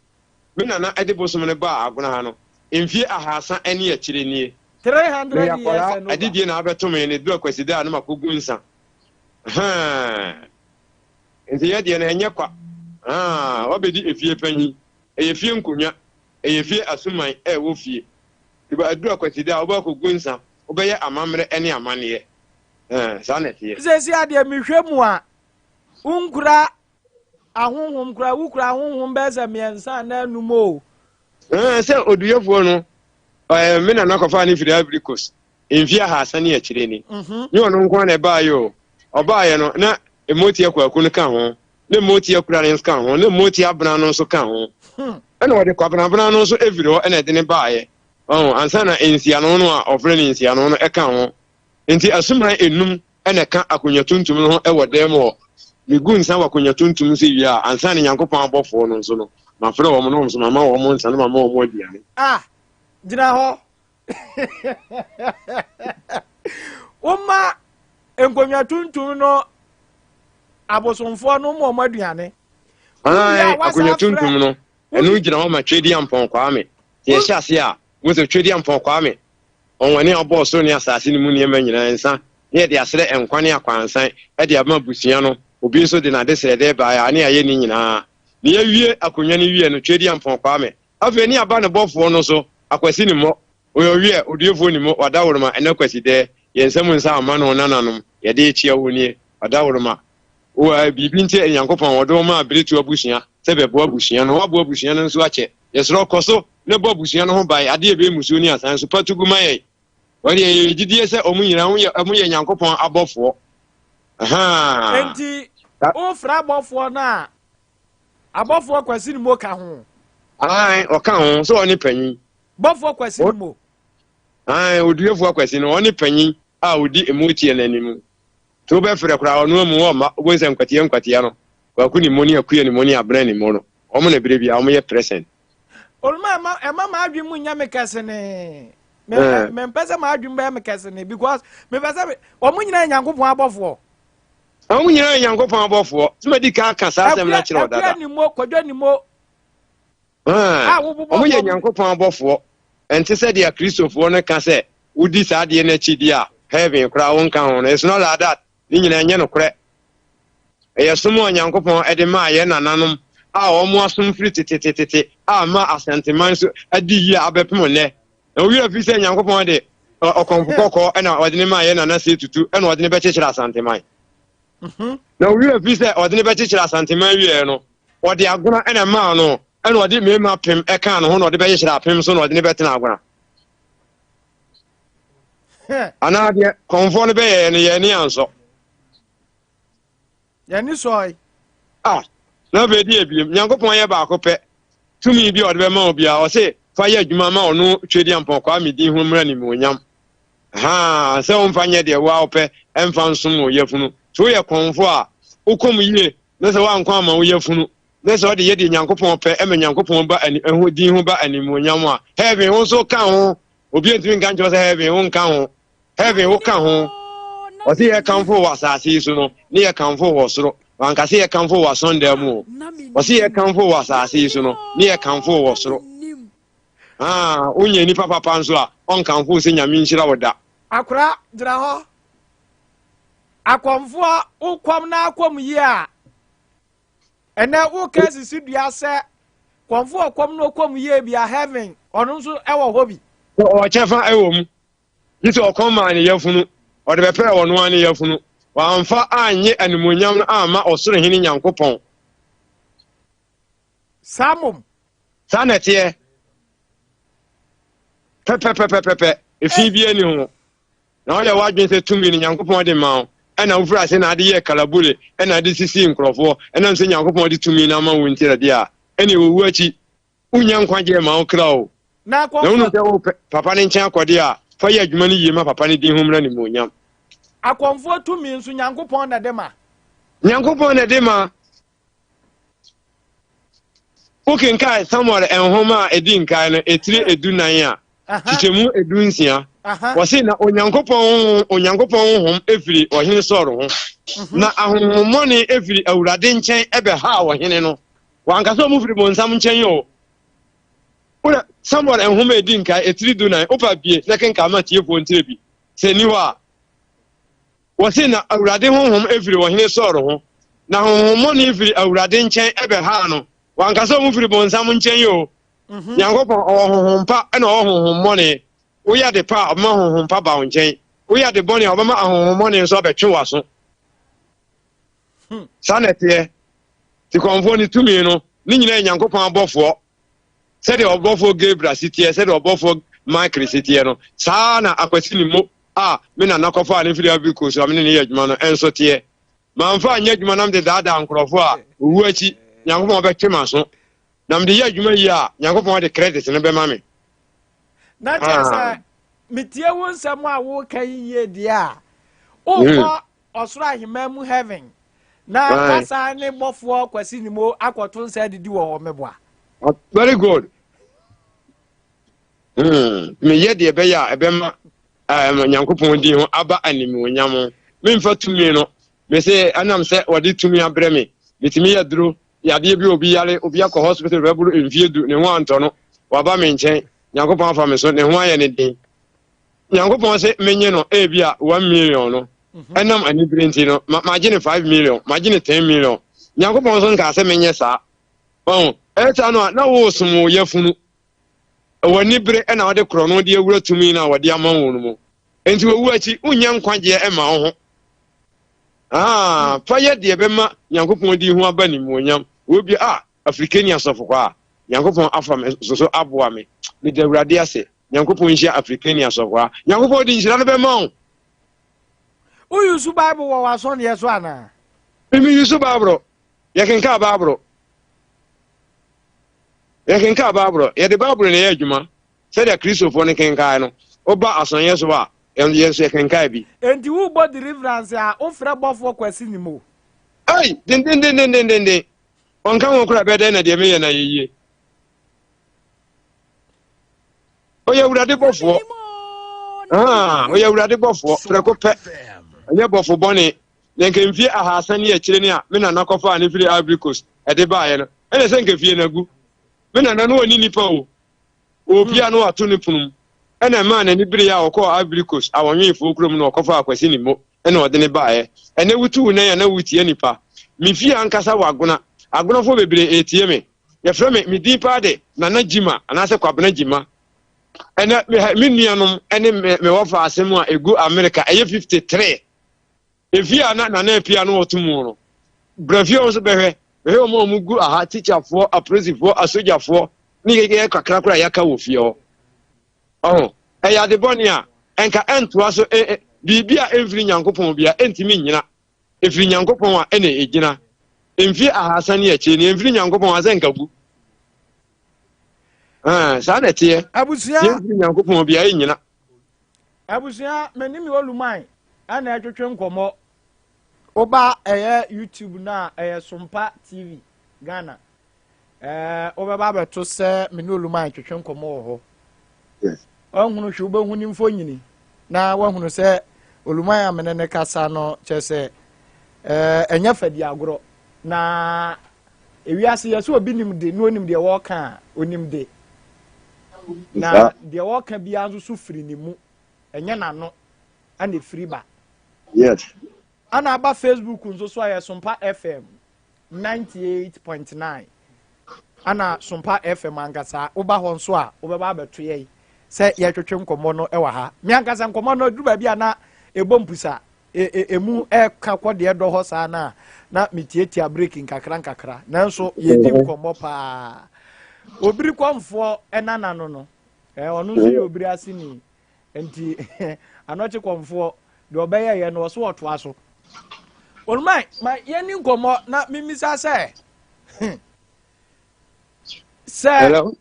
Me nana de bosom no baa Agona ha no, mfie ahaasa ne akyire nie. 300 Meyɛ years akwadaa, and over. adidie na abɛto me, na ɛduru Akwasida a na makɔgu nsa. Ahaa. Nti yɛ deɛ no ɛnyɛ kwa. Ahaa, wabɛdi efie panyin. Ɛyɛ fie nkonnwa, ɛyɛ fie asuman a ɛwɔ fie. Nti ɛduru Akwasida a, wobɛkɔgu nsa, wobɛyɛ amammerɛ ne amanneɛ. Ɛɛ, saa na ɛteɛ. Seesei adeɛ mehwɛ mu a, wonkura ahonhom koraa, wokura ahonhom bɛyɛ sɛ mmiɛnsa anaa anum o. Ɛɛ, sɛ oduyɛfoɔ no, ɛɛ, me nana kɔfaa no firi Ivory Coast mfeɛ ahaasa ne akyire ni. Nyɛ ɔno nko ara na ɛbaeɛ o. Ɔbaeɛ no, na Mmotia Kwaku no ka ho, na Mmotia Kura no nso ka ho, na Mmotia Abena no nso ka ho. Ɛna ɔde Kwabena no nso firi hɔ na ɛde no baeɛ. Ɔho, ansa na Nsiano no a ɔfrɛ no Nsiano no ka ho. Nti asuman enum na ɛka akonnwa tuntum no ho wɔ dan mu hɔ. Megu nsa wɔ akonnwa tuntum so wie a, ansa na Nyankopɔn abɔfoɔ no nso no, mafrɛ wɔn na wɔn nso mama wɔn nsa na mama wɔn aduane. Ah, gyina hɔ. Woma nkonnwa tuntum no abosomfoɔ no ma wɔn aduane. Ae, akonnwa tuntum no, ɛno gyina hɔ ma Twedeampɔn Kwame. Sɛ yɛhyɛ ase a, wohu sɛ Twedeampɔn Kwame Ɔnwani a ɔbɔɔ ɔsoro ne asase no mu nneɛma nyinaa nsa, na yɛde asrɛ nkwa ne akwansan de ama abusua no, obi nso de n'adesrɛdeɛ baeɛ a, ne yɛayɛ ne nyinaa. Na yɛawie akonnwa no wie no, Tweaduampɔn Kwame, afei ne aba ne bɔfoɔ no so, Akwasi ne mmɔ, ɔyɛ ɔwiɛ, Oduefoɔ ne mu, Wadaworoma, ɛnɛ Kwasidɛɛ, yɛn nsa mu nsa ama no, nananom, yɛde rekyea wo nie, Wadaworoma. Wɔ biribi nti Nyankopɔn ɔde wo maa Biretu abusua sɛ bɛboa abusua no. Woaboa abusua no nso akyɛ. Yɛsrɛ wo kɔ so na bɔ abusua no ho ban. Adeɛ a ɛbɛyɛ mmusuo ne asan so pa to gu ma yɛn. Wɔn deɛ yɛwɔ gyidie sɛ wɔn nyinaa wɔn yɛ wɔn yɛ Nyankopɔn abɔfoɔ. Ahaa. Enti wofrɛ abɔfoɔ no a, abɔfoɔ Kwasi Nimo ka ho? Ae, ɔka ho, sɛ ɔne panyin. Bɔfoɔ Kwasi Nimo. Ae, Oduafoɔ Kwasi no, ɔne panyin a ɔdi mmotia no anim. Nti wobɛfrɛ koraa ɔno amu ɔmma, wobɛhu sɛ nkwatia nkwatia no, Kwaku Nimo ne Akua Nimo ne Abena Nimo no, wɔn na berɛ biara wɔyɛ present. Oluma ɛma ɛma m'adwene mu nyɛ me kɛsenee. Me mempɛ sɛ m'adwene bɛyɛ me kɛsenee because mepɛ sɛ wɔn nyinaa yɛ Nyankopɔn abɔfoɔ. Wɔn nyinaa yɛ Nyankopɔn abɔfoɔ. Sɛ madi kan aka saa asɛm no akyerɛ wo dada. Akua Nimo, Kwadwo Nimo. A wobobɔ Wɔn yɛ Nyankopɔn abɔfoɔ. Ɛnte sɛ deɛ Kristofoɔ no ka sɛ wodi saa adeɛ no akyi deɛ a heaven koraa wonka ho no. It's not like that. Ne nyinaa ɛnyɛ nokorɛ. Ɛyɛ som a Nyankopɔn de maa yɛn nananom a wɔn asom firi tetetetete a ama Asanteman so adi yie abɛpem nnɛ. Na wo werɛ fi sɛ Nyankopɔn de ɔkɔmfo kɔkɔɔ na ɔde no maa yɛn nana Sei Tutu na ɔde no bɛkyekyere Asanteman. Na wo werɛ fi sɛ ɔde no bɛkyekyere Asanteman wieɛ no, ɔde agona na ɛmaa no, ɛna ɔde mmarima apem ɛkaa ne ho na ɔde bɛkyekyere apem so na ɔde no bɛtena agona. Anaa deɛ kɔmfoɔ no bɛyɛɛ no yɛn ani ansɔ. Yɛn ani sɔe. Ah, na afei deɛ ebiem, Nyankopɔn yɛ baako pɛ. Tumi bi a ɔde bɛma wo biara, ɔse fa yɛ adwuma ma ɔno Twedeampɔn Kwame din ho mmra nimuonyam. Haa, sɛ womfa nyɛ deɛ wo ara wopɛ, ɛmfa nsom wo yafunu. Sɛ woyɛ kɔmfoɔ a, wokɔm yie, na sɛ woankɔ amma wo yafunu, na sɛ wode yɛ deɛ Nyankopɔn pɛ, ɛma Nyankopɔn ba ani, ho, din ho ba animuonyam a, heaven, wo nso ka ho. Obi ntumi nka nkyerɛ wo sɛ heaven, wonka ho. Heaven, wo ka ho. Ɔse yɛkamfo wo wɔ asase yi so no, ne yɛkamfo wo wɔ soro. Wanka sɛ yɛkamfo wo wɔ asɔndan mu o. Ɔse yɛkamfo wo wɔ asase yi so no, ne yɛkamfo wo wɔ soro. Ah, wonyɛ nipa papa nso a, ɔnkamfo wo sɛ Nyame nhyira wo da. Akora, gyina hɔ. Akɔmfoɔ, wo kɔm na akɔm yie a, ɛnɛ woka asisi dua sɛ kɔmfoɔ ɔkɔm na ɔkɔm yie bi a heaven, ɔno nso ɛwɔ hɔ bi. Ɔwɔ kyɛfa ɛwɔ mu. Gye sɛ ɔkɔm maa ne yafunu, ɔde bɛpɛɛ ɔno ara ne yafunu. Wamfa annye animuonyam no amma ɔsoro Hene Nyankopɔn. Saa mmom. Saa na ɛteɛ. Pɛpɛpɛpɛpɛ, efi biara nni ho. Na woyɛ w'adwene sɛ tumi no Nyankopɔn de ma wo, ɛna wofiri ase na ade yɛɛ kalabule, ɛna ade sisii nkurɔfoɔ, ɛnam sɛ Nyankopɔn de tumi no ama wo nti na deɛ a, ɛne owu akyi, Wonnya nkwagyeɛ mma wo kra o. Na Na wonim sɛ wopɛ papa no nkyɛn akɔdeɛ a, fa yɛ adwuma no yie ma papa no din ho mmra animuonyam. Akɔmfoɔ tumi nso, Nyankopɔn na ɛde ma. Nyankopɔn na ɛde ma. Wokenkae Samuel nhoma a ɛdi nkae no, etire edunan a, kyekyɛmu edunsia. Wɔse na Onyankopɔn honhom, Onyankopɔn honhom efiri ɔhene Saul ho, mhm. na ahonhommɔne efiri Awurade nkyɛn ɛbɛhaa ɔhene no. Wanka sɛ wɔn firi bonsam nkyɛn o. Wona Samuel nhoma a edi nkae etiri dunan wopa bie na kenkan ma tiefoɔ ntire bi. Sɛ nni hɔ a, wɔse na Awurade honhom firi ɔhene Saul ho, na honhommɔne firi Awurade nkyɛn ɛbɛhaa no. Wanka sɛ wɔn firi bonsam nkyɛn o. Mhm. Nyankopɔn ɔwɔ honhom pa ɛna ɔwɔ honhom bɔne. Woyɛ ade pa a ɔbɛma honhom pa ba wo nkyɛn. Woyɛ ade bɔne a ɔbɛma ahonhommɔne nso abɛtwe w'aso. Saa na ɛteɛ. Tikɔmfoɔ ne tumi no, ne nyinaa yɛ Nyankopɔn abɔfoɔ. Sɛdeɛ ɔbɔfoɔ Gabriel si teɛ, sɛdeɛ ɔbɔfoɔ Michael si teɛ no, saa na Akwasi ne mo a me nana kɔfaa ne firi Ivory Coast a me ne ne yɛ adwuma no nso teɛ. Mamfa anyɛ adwuma na mede daadaa nkurɔfoɔ a, owu akyi, Nyankopɔn bɛtwe m'aso. Na mede yɛ adwuma yie a, Nyankopɔn de credit no bɛma me. Na kyerɛ sɛ, metie wo nsɛm a woreka yi yie deɛ a, wokɔ ɔsoro ahemman mu heaven na wasan ne bɔfoɔ Kwasi Nimo akɔto nsa adidi wɔ hɔ meboa. Very good. Hmm. Meyɛ deɛ ɛbɛyɛ a ɛbɛma um, Nyankopɔn din ho aba animuonyam. Memfa tumi no. Mese ɛnam sɛ wɔde tumi abrɛ me. Metumi yɛ duro. Yadeɛ bi obi yare, obi akɔ hospital bɛboro mfie du, ne ho antɔ no. Waba me nkyɛn. Nyankopɔn afa me so, ne ho ayɛ ne den. Nyankopɔn se menye no ebia 1 million no mhm. ɛnam anibere nti no magye ne 5 million, magye ne 10 million. Nyankopɔn nso nkaa sɛ menyɛ saa. Ɔho ɛsa no a na wosom wo yafunu wɔ anibere ɛna wɔde korɔ no de awura tumi no a wɔde ama wo no mu. Nti wɔwu akyi wonyɛ nkwagyeɛ ɛma wo ho. Ah, fa yɛ deɛ ɛbɛma Nyankopɔn din ho aba animuonyam. Obi a, Afrikani asɔfo kɔ a, Nyankopɔn afa me so so aboa me. Meda Awurade ase. Nyankopɔn nhyira Afrikani asɔfo a. Nyankopɔn de nhyira no bɛma wo. Wo use Bible wɔ w'asɔneɛ so anaa? Me use Bible. Yɛkenkan Bible. Yɛkenkan Bible. Yɛde Bible na ɛyɛ adwuma. Sɛdeɛ Kristofoɔ no kenkan no, woba asɔneɛ so a, yɛn nso yɛkenkan bi. Enti wobɔ deliverance a, wofrɛ bɔfoɔ Kwasi Nimo? Ei! Dendendendendenden! Ɔnka ho koraa ɛbɛyɛ dɛn na deɛ meyɛ no ayɛ yie? Ɔyɛ Awurade bɔfoɔ. Ah, ɔyɛ Awurade bɔfoɔ prɛko pɛ. Ɛnyɛ bɔfo bɔne. Na nka mfie ahasa ne akyire ne a me nana kɔfaa ne firi Ivory Coast ɛde baeɛ no, ɛna sɛ nka fie no agu. Me nana no ɔni nipa o. Ɔpia no ato ne pono mu. Ɛna ɛmaa n'ani bereeɛ a ɔkɔɔ Ivory Coast awɔnweefoɔ kurom na ɔkɔfaa Kwasi Nimo ɛna ɔde ne baeɛ. Ɛnɛ wotu wo nan a na woretie nipa. Me fie ankasa wɔ Agona. Agonafoɔ bebree ɛretie me. Yɛfrɛ me, me din paa de Nana Gyima anaasɛ Kwabena Gyima. Ɛnɛ me, me nuanom ne me, me wɔfa asɛm a ɛgu Amerika ɛyɛ 53. Efie a na Nana Apia no ɔto mu no, bra fie hɔ nso bɛhwɛ. Bɛhwɛ wɔn a wɔgu aha, tikyafoɔ, apolisifoɔ, asogyafoɔ, ne yɛyɛ kakra koraa a yɛaka wɔ fie hɔ. Ɔho, ɛyɛ ade bɔne a, ɛnka ɛntoa so, ɛ, ɛ, biribi a ɛmfiri Nyankopɔn bia ɛntumi nnyina. Ɛfiri Nyankopɔn a ɛna ɛgyina. Mfie ahasa ne akyire no, ɛmfiri Nyankopɔn a sɛ nka gu. Ɛɛ, saa na ɛteɛ. Abusua. Yɛmfiri Nyankopɔn bia ɛnnyina. Abusua, me ne me Oluman ɛna ɛtwetwe nkɔmmɔ. Woba ɛyɛ YouTube no a, ɛyɛ Sompa TV Ghana. Ɛɛ wobɛba abɛto sɛ me ne Oluman twetwe nkɔmmɔ wɔ hɔ. Yes. Wahunu hwɛ wobɛhu ne mfonyini na wahunu sɛ Oluman a me ne ne kasa no kyerɛ sɛ ɛɛ ɛnyɛ fadi agorɔ na ewiase yɛ sɛ obi nim de na onim deɛ wɔreka a onim de na deɛ wɔreka biara nso so firi ne mu ɛnyɛ n'ano ɛna efiri ba. Yes. Ɛna aba Facebook nso so a yɛ Sompa FM. 98.9 ana Sompa FM ankasa woba hɔ nso a wobɛba abɛto yɛn sɛ yɛtwetwe nkɔmmɔ no wɔ ha. Me ankasa nkɔmmɔ no duru baabi a na ɛbɔ mpusa emu ɛka kɔ deɛ dɔ hɔ saa na na metiatia break nkakra nkakra nanso yɛdi nkɔmmɔ paa. Obiri kɔmfoɔ ɛnana no no ɔno nso yɛ obiri aseni Nti anɔkye kɔmfoɔ deɛ ɔbɛyɛ yɛ no ɔso ɔtoa so. Oluman ma yɛni nkɔmmɔ na mimisa sɛ sɛ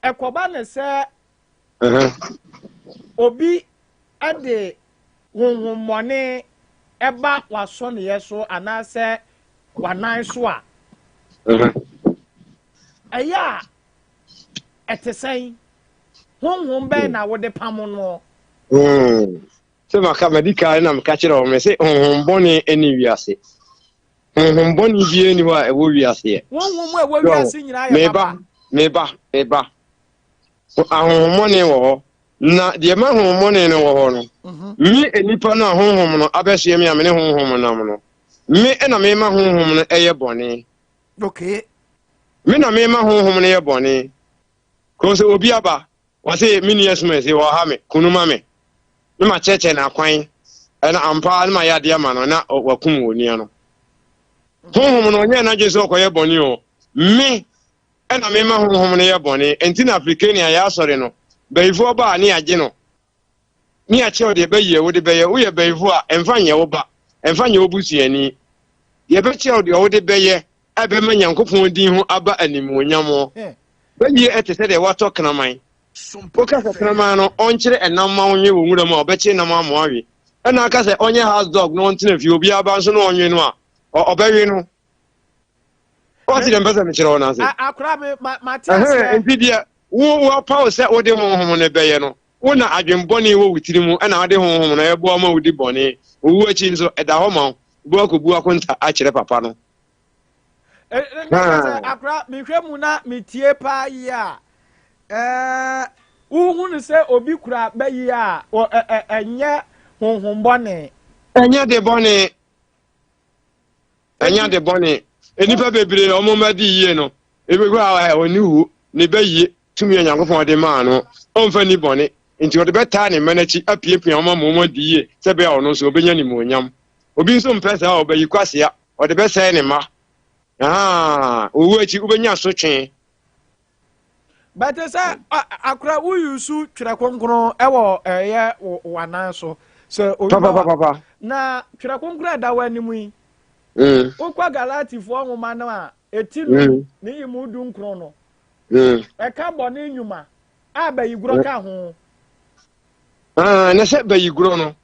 ɛkɔba ne sɛ obi de honhommɔne ɛba w'asɔneɛ so anaasɛ w'anan so a ɛyɛ a ɛte sɛn? Honhom bɛn na wode pamo noɔ? Hmm. Sɛ maka madi kan na meka kyerɛ wɔn sɛ honhom bɔne ne wiase. Honhom bɔne biara nni hɔ a ɛwɔ wiaseɛ. Honhom a ɛwɔ wiase nyinaa yɛ papa. Meba, meba, meba. Ahonhommɔne wɔ hɔ. Na deɛ ma honhommɔne no wɔ hɔ no, mhm. me nnipa no a honhom no abɛsoɛ me a me ne honhom nam no, me na mema honhom no ɛyɛ bɔne. Okay. Me na mema honhom no yɛ bɔne. Kò sɛ obi aba, wɔse me nua suma ese wɔha me, kunu ma me. Ne ma kyerɛkyerɛ no akwan, ɛna ampa ara ne ma yɛ adeɛ ama no na wakum wɔ nua no. Honhom no ɔnyɛ n'adwene sɛ ɔkɔyɛ bɔne o. Me ɛna mema honhom no yɛ bɔne. Enti na Afrikani a yɛ asɔre no, bayifoɔ ba a ne yɛagye no. Ne yɛakyerɛ wo deɛ ɛbɛyɛ wode bɛyɛ. Woyɛ bayifoɔ a, ɛmfa nyɛ wo ba, ɛmfa nyɛ wo busuani. Yɛbɛkyerɛ wo deɛ wode bɛyɛ a ɛbɛma Nyankopɔn din ho aba animuonyam. Bɛyie ɛte sɛ deɛ woatɔ kraman. Woka sɛ kraman no ɔnkyere ɛnam ma wo nwe wɔ nwura mu a, ɔbɛkyere nam ama woawe. Ɛna aka sɛ ɔnyɛ house dog na ɔntena fie, obiara ba nso na ɔnwe no a, ɔbɛwe no. Woate deɛ mpɛ sɛ mekyerɛ wo no ase? Akora me, mate aseɛ. Nti deɛ wo woapaw sɛ wode honhom no bɛyɛ no, wo na adwembɔne wɔ wo tiri mu ɛna wode honhom no ɛboa ma wodi bɔne. Owu akyi nso, ɛda hɔ ma wo. Wobɛkɔ akɔbu akonta akyerɛ papa no. Na sɛ akora mehwɛ mu na metie paa yie a, wohu no sɛ obi kura bɛyi a ɛnyɛ honhom bɔne. Ɛnyɛ de bɔne. Ɛnyɛ ade bɔne. Nnipa bebree a wɔn mma di yie no, ebi kɔ a ɔni wu, ne bɛ yie, tumi a Nyankopɔn de maa no, ɔmfa nni bɔne. Nti ɔde bɛtaa ne mma no akyi apiapia wɔn ama wɔn adi yie sɛ ɛbɛyɛ a ɔno nso ɔbɛnya animuonyam. Obi nso mpɛ saa, ɔbɛyi kwasea, ɔde bɛsɛe ne mma. Ahaa, owu akyi wobɛnya asotwe. Bɛte sɛ akora woyusu twerɛ kronkron wɔ ɛyɛ w'anan so sɛ obi ba na twerɛ kronkron ɛda w'anim yi wokɔ Galatifoɔ nwoma no a ɛti no ne yi mu 19 no ɛka bɔne nnwuma a bayigorɔ ka ho. Na sɛ bayigorɔ no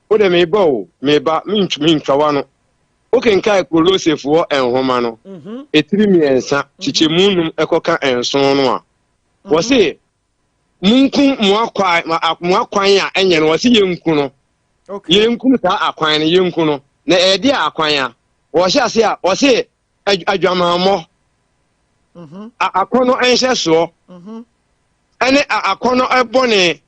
wode meba o meba mentwa wa no Wokenkan Kolosefoɔ nwoma no, etiri mmiɛnsa, kyekyɛmu num kɔka nson no a, wɔse, Monkum mo akwan, mo akwan a ɛnyɛ no, wɔse yɛnku no. Yɛnkum saa akwan no, yɛnku no. Na ɛyɛ deɛ akwan a, wɔhyɛ ase a, wɔse adwamammɔ, akɔnnɔ nhyɛsoɔ, ɛne akɔnnɔ bɔne,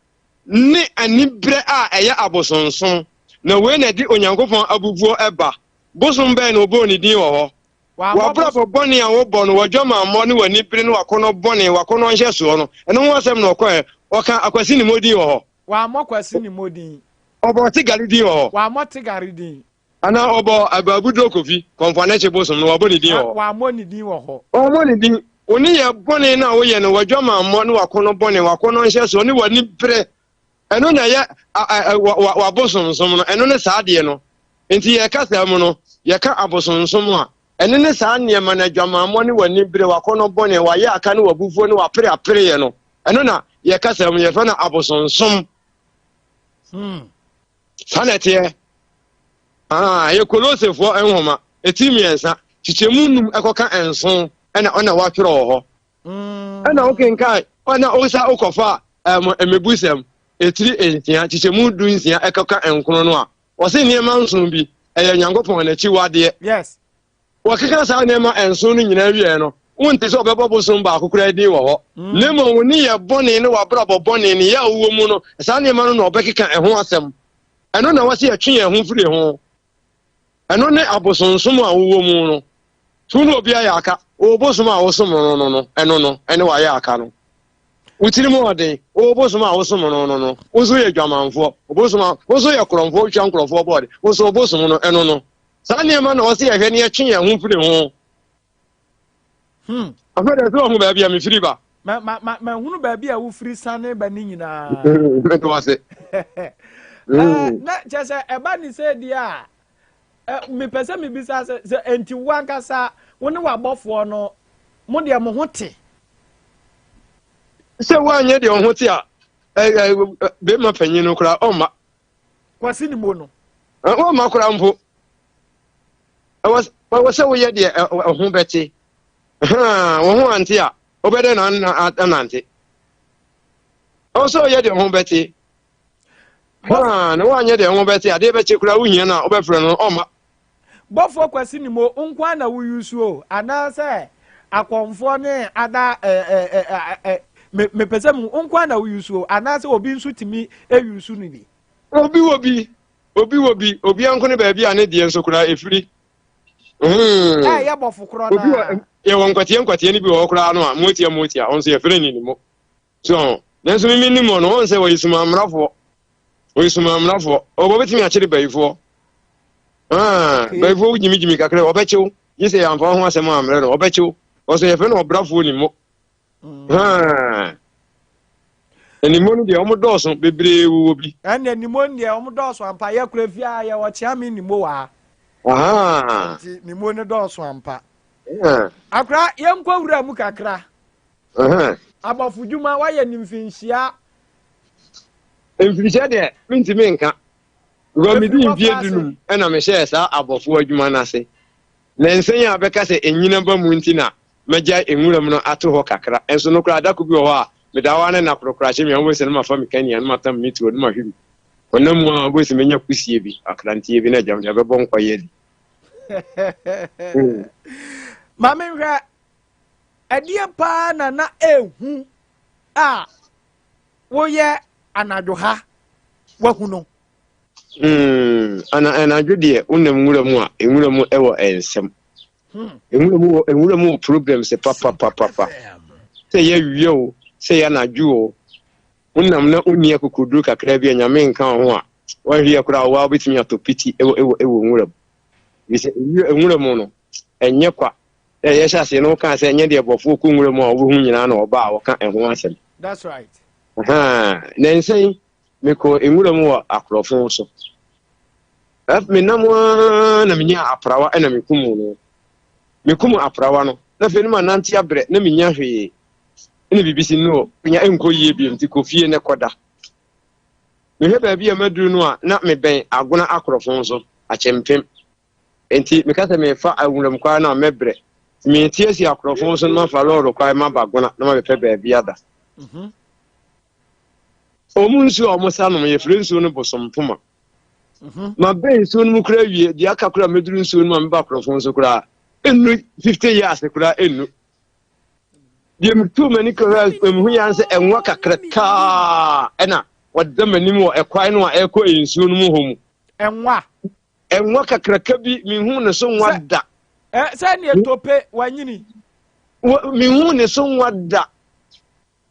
ne aniberɛ a ɛyɛ abosonsom, na wei na ɛde Onyankopɔn abufuo ba. Bosom bɛn na wɔbɔɔ ne din wɔ hɔ? W'abrabɔ bɔne a wobɔ no, w'adwamammɔ ne w'anibere ne w'akɔnnɔ bɔne, w'akɔnnɔ nhyɛsoɔ no, ɛno ho asɛm na ɔkɔɛ. Ɔka Akwasi Nimmo din wɔ hɔ? Wammɔ Kwasi Nimmo din. Ɔbɔɔ Tigare din wɔ hɔ? Wammɔ Tigare din. Anaa ɔbɔ Abaabuduro Kofi, Kɔmfoanɛkye bosom no, wabɔ ne din wɔ hɔ? Wammɔ ne din wɔ hɔ. Wammɔ ne din. Wo nneyɛɛ bɔne no a woyɛ no, w'adwamammɔ ne w'akɔnnɔ bɔne, w'akɔnnɔ nhyɛsoɔ ne w'aniberɛ, ɛno na ɛyɛ w'abosonsom no, ɛno ne saa adeɛ no. Enti yɛn kasa mu no, yɛka abosonsom a, ɛno ne saa nneɛma no, adwamammɔ ne w'aniberɛ, w'akɔnnɔ bɔne, w'ayɛaka ne w'abufuo ne w'apereapereɛ no, ɛno na yɛn kasa mu yɛfrɛ no abosonsom. Saa na ɛteɛ. Ah, ɛyɛ Kolosefoɔ nwoma, eti mmiɛnsa, kyekyɛmu num ɛkɔka nson ɛna ɔna wɔatwerɛ wɔ hɔ. Ɛna wokenkan, ɛna wosa wokɔfa ɛmo mmebusɛm, etiri nsia, kyekyɛmu 16 ɛkɔka nkron no a, wɔse nneɛma nson bi, ɛyɛ Nyankopɔn n'akyiwadeɛ. Yes. Wɔkeka saa nneɛma nson no nyinaa wieɛ no, wonte sɛ ɔbɛbɔ bosom baako koraa din wɔ hɔ. Na mmom wo nneyɛɛ bɔne ne w'abrabɔ bɔne, nneyɛɛ a wowɔ mu no, saa nneɛma no na ɔbɛkeka ɛho asɛm. Ɛno na ɛwɔ sɛ yɛtwe yɛn ho firi ho. Ɛno ne abosonsom a wowɔ mu no. So wo ne obi ayɛ aka? Wo bosom a wosom no no no, ɛno no, ɛne wayɛ aka no. Wo tirim ɔden, wo bosom a wosom no no no, wo nso yɛ dwamanfoɔ, wo bosom a, wo nso yɛ korɔmfoɔ, wotwa nkurɔfoɔ bɔɔde, wo nso wo bosom no, ɛno no. Saa nneɛma na ɔsɛ yɛhwɛ ne yɛtwe yɛn ho firi ho. Afei deɛ sɛ ɔho baabi a mefiri ba. Ma ma ma mahunu baabi a wofiri sane ba ne nyinaa. Mede wase. Na kyɛ sɛ ɛba ne sɛ deɛ a mepɛ sɛ mebisa sɛ sɛ enti wo ankasa wo ne w'abɔfoɔ no mo deɛ mo ho te. Sɛ woanyɛ deɛ ɔho te a bɛma panyin no koraa ɔmma. Kwasi ne mo no. Wɔmma koraa mpo. Ɛwɔ sɛ woyɛ deɛ ɛho bɛte. Wo ho ante a, wobɛdɛ na anante. Ɛwɔ sɛ woyɛ deɛ ho bɛte. Na woanyɛ deɛ ho bɛte adeɛ bɛkye koraa wohia no a wobɛfrɛ no ɔmma. Bɔfoɔ Kwasi ne mo nko ara na wo use o anaasɛ akɔmfoɔ ne ada mepɛ sɛ mu nko ara na wo use o anaasɛ obi nso tumi use no bi. Obi wɔ bi, obi wɔ bi, obi anko ne baabi a ne deɛ nso koraa ɛfiri. Ɛyɛ bɔfo korɔ naa. Yɛwɔ nkwateɛ nkwateɛ no bi wɔ hɔ koraa no a motia motia ɔno nso yɛfrɛ no nimo. So nanso mimi nim ɔno ɔn sɛ wɔyɛ sumammarafoɔ wɔyɛ sumammarafoɔ ɔbɔ bɛtumi akyere bayifoɔ ah, bayifoɔ gyimigyimi kakra ɔbɛkyew gye sɛ yɛamfa ho asɛm ammrɛ no ɔbɛkyew ɔsɛ yɛfrɛ no ɔbrafoɔ nimo Nimo no deɛ wɔn dɔɔso bebree wɔ bi. Ɛnna nimo deɛ wɔn dɔɔso ampa yɛ kura fie a yɛwɔ kyeame nimo wɔ ha. Nti nimo no dɔɔso ampa. Akora yɛnkɔ wura mu kakra. Abɔfo dwuma wayɛ ne mfinhyia. Mfinhyia deɛ mentumi nka. Because medi mfie 15 ɛna mehyɛɛ saa abɔfo adwuma no ase. Na nsɛn a bɛka sɛ ɛnyina ba mu nti na magyae nwuram no ato hɔ kakra. Nso no koraa da ko bi wɔ hɔ a meda hɔ ara ne nna koro koraa hyɛ me a wobɛhu sɛ na mafa me kanea na matam me tuo na mahwɛ bi. Ɔnam mu a wobɛhu sɛ manya kusie bi, akranteɛ bi na agya mede abɛbɔ nkɔyɛ adi. Ma menhwɛ Ɛdeɛn paa na na ɛhu a woyɛ anadwo ha wahu no? Ana anadwo deɛ wonam nwura mu a, nwura mu wɔ nsɛm. Nwura mu wɔ nwura mu wɔ problems papapapapa. Sɛ yɛ awia o, sɛ yɛ anadwo o, wonam na wonni akokoduro kakra bi a Nyame nka wo ho a, wanhwɛ yɛ koraa wo ara wobɛtumi atɔ piti wɔ wɔ wɔ nwura mu. Efisɛ nwura mu no, ɛnyɛ kwa. Ɛ yɛhyɛ aseɛ no wokaa sɛ ɛnyɛ deɛ bɔfoɔ kɔ nwura mu a wɔbɛhu nyinaa na ɔba a wɔka ɛho asɛm. That's right. Ahaa, nansa yi mekɔɔ nwura mu wɔ akorɔfo so. Menam ara na menyaa aprawa na mekum no. Mekum aprawa no, na afei no manante abrɛ na menya hwee. Ɛna biribi si no, nya ɛnkɔ yie bio nti kɔ fie na kɔda. Mehwɛ baabi a maduru no a, na mebɛn Agona akorɔfo so, Akyempem. Enti meka sɛ merefa nwuram kwan no a, mɛbrɛ. Nti merete asi akorɔfo so na mafa lɔɔre kwan maba Agona na mabɛpɛ baabi ada. Wɔn nsuo a wɔsa nom, yɛfrɛ nsuo no bosompoma. Mabɛn nsuo no mu koraa wie, deɛ aka koraa mɛduru nsuo no mu a meba akorɔfo so koraa, ɛnnu 50 years koraa ɛnnu. Deɛ metuu m'ani kɔhwɛ mehu yɛ sɛ ɛnwa kakrakaa ɛna ɔda m'anim wɔ ɛkwan no a ɛrekɔ nsuo no mu hɔ mu. Ɛnwa. Ɛnwa kakraka bi mehu ne so nwa da. Sɛ neɛ tope wanyini. Mehu ne so nwa da.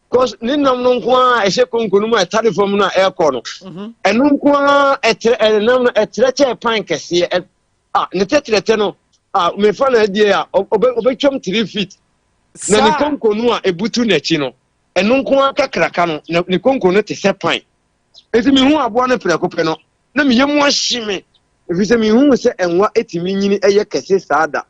Cause ne nam no nko ara ɛhyɛ konko no mu a ɛtare fam no a ɛrekɔ no. Mhm. Ɛno nko ara ɛtrɛ ɛnam no ɛtrɛ kyɛɛ pan kɛseɛ. A ne tɛtrɛtɛ no a mefa no adie a ɔbɛtwam 3 feet. Na ne konko no a ebutu n'akyi no ɛno nko ara kakraka no na ne konko no te sɛ pan. Enti mehu aboa no prɛko pɛ no na me yam ahye me ɛfiri sɛ mehu sɛ ɛnwa ɛtumi nyini ɛyɛ kɛse saa da.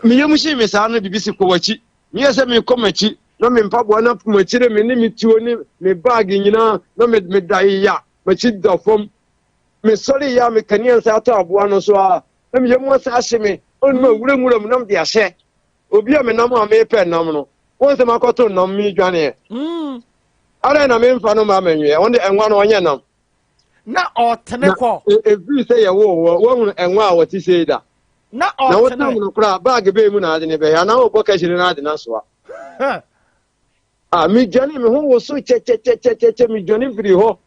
Me yam hyee me saa no biribi si kɔ w'akyi. Meyɛ sɛ mekɔ m'akyi na me mpaboa no apem akyire me ne me tuo ne me baage nyinaa na meda ya m'akyi da fam. Mesɔre yɛ a me kanea nsa atɔ aboa no so a na me yam asa ahye me ɔno ma wura nwura mu na mede ahyɛ obi a menam a mepɛ nam no wɔn sɛ makɔto nam medwaneɛ. Adɛn na memfa no ma manwie wɔn de ɛnwa no ɔnyɛ nam. Na ɔtene kɔ. Ɛfiri sɛ yɛwoo wɔ woahunu ɛnwa a wɔte sei da. Na ɔtene. Na wotam no koraa baage bɛɛ mu na ade ne bɛyɛ anaa wobɔ kahyire no ade no asoa. A medwane me ho woso kyɛkyɛkyɛkyɛkyɛ medwane firi hɔ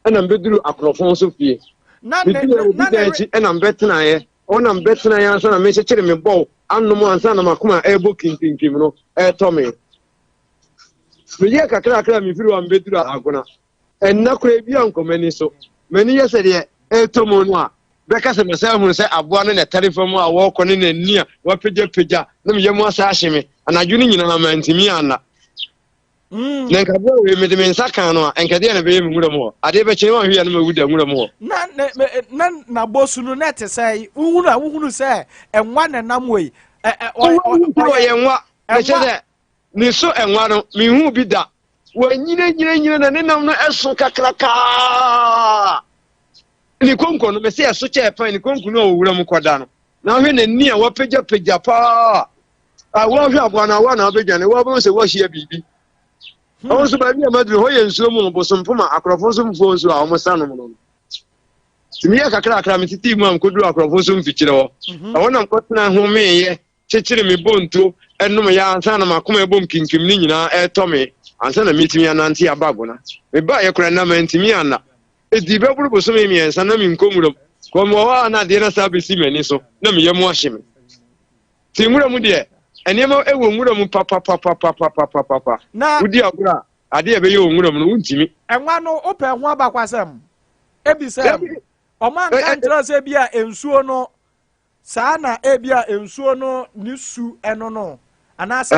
ɛna mbɛduru akorɔfo so fie. Meduru obi dan akyi ɛna mbɛtenaeɛ. Hɔ na mbɛtenaeɛ ansa na mekyekyere me bɔw anom ansa na makoma ɛrebɔ kinkinkim no ɛretɔ me. Meyɛɛ kakrakra a mefiri hɔ a mebɛduru Agona. Ɛnna koraa bi ankɔ m'ani so. M'ani yɛ sɛ deɛ ɛretɔ mu no a, bɛka sɛ masan ahunu sɛ aboa no na ɛtare fam a wɔrekɔ ne n'ani a wapagyapagya na me yam asa ahye me. Anadwo no nyinaa mantumi anna. Na nka aboa wei mede me nsa kaa no a, nka deɛ na ɛbɛyɛ me nwura mu hɔ. Adeɛ bɛkye no anhwɛ yɛ no mawu da nwura mu hɔ. Na ne na n'abɔsu no na ɛte sɛ wohunu a wohunu sɛ ɛnwa na ɛnam wɔ yi. Ɔyɛ nwa. Ɛkyɛ sɛ Ne so nwa no, menhuu bi da. Wanyinagyinagyina na ne nam no ɛso kakrakaa. Ne konko no, mese ɛso kyɛɛ pan, ne konko no a ɔwura mu kɔda no. Na ahwɛ n'ani a wapagyapagya paa. A woahwɛ aboa no awoa na wabɛdwane, woabɛhu sɛ woahyia biribi. Ɛhɔ nso baabi a maduru hɔ yɛ nsuo mu, bosompoma, akorɔfo nso mfuo nsuo a wɔsa nom no. Nti meyɛ kakrakra metetee mu a mekɔduru akorɔfo nso mfikyire hɔ. Ɛhɔ na mekɔtena homeeɛ kyekyere me bonto nom yɛ ansa na m'akoma ɛbom kinkim ne nyinaa ɛretɔ me ansa na metumi anante aba Agona. Mebaeɛ koraa na mantumi anna. Ɛdii bɛboro bosome mmiɛnsa na menkɔ nwuram. Kɔ mewɔ hɔ a na adeɛ no asan abɛsi m'ani so na me yam ahye me. Nti nwura mu deɛ, nneɛma ɛwɔ nwura mu papapapapapapapa. Na Wodi agorɔ a, adeɛ a ɛbɛyɛ wɔ nwura mu no, wontumi. Ɛnwa no, wopɛ ho abakwasɛm? Ebisa mu. Ɔma nka nkyerɛ sɛ bi a nsuo no Saa na ebia nsuo no ne su ɛno no, anaasɛ.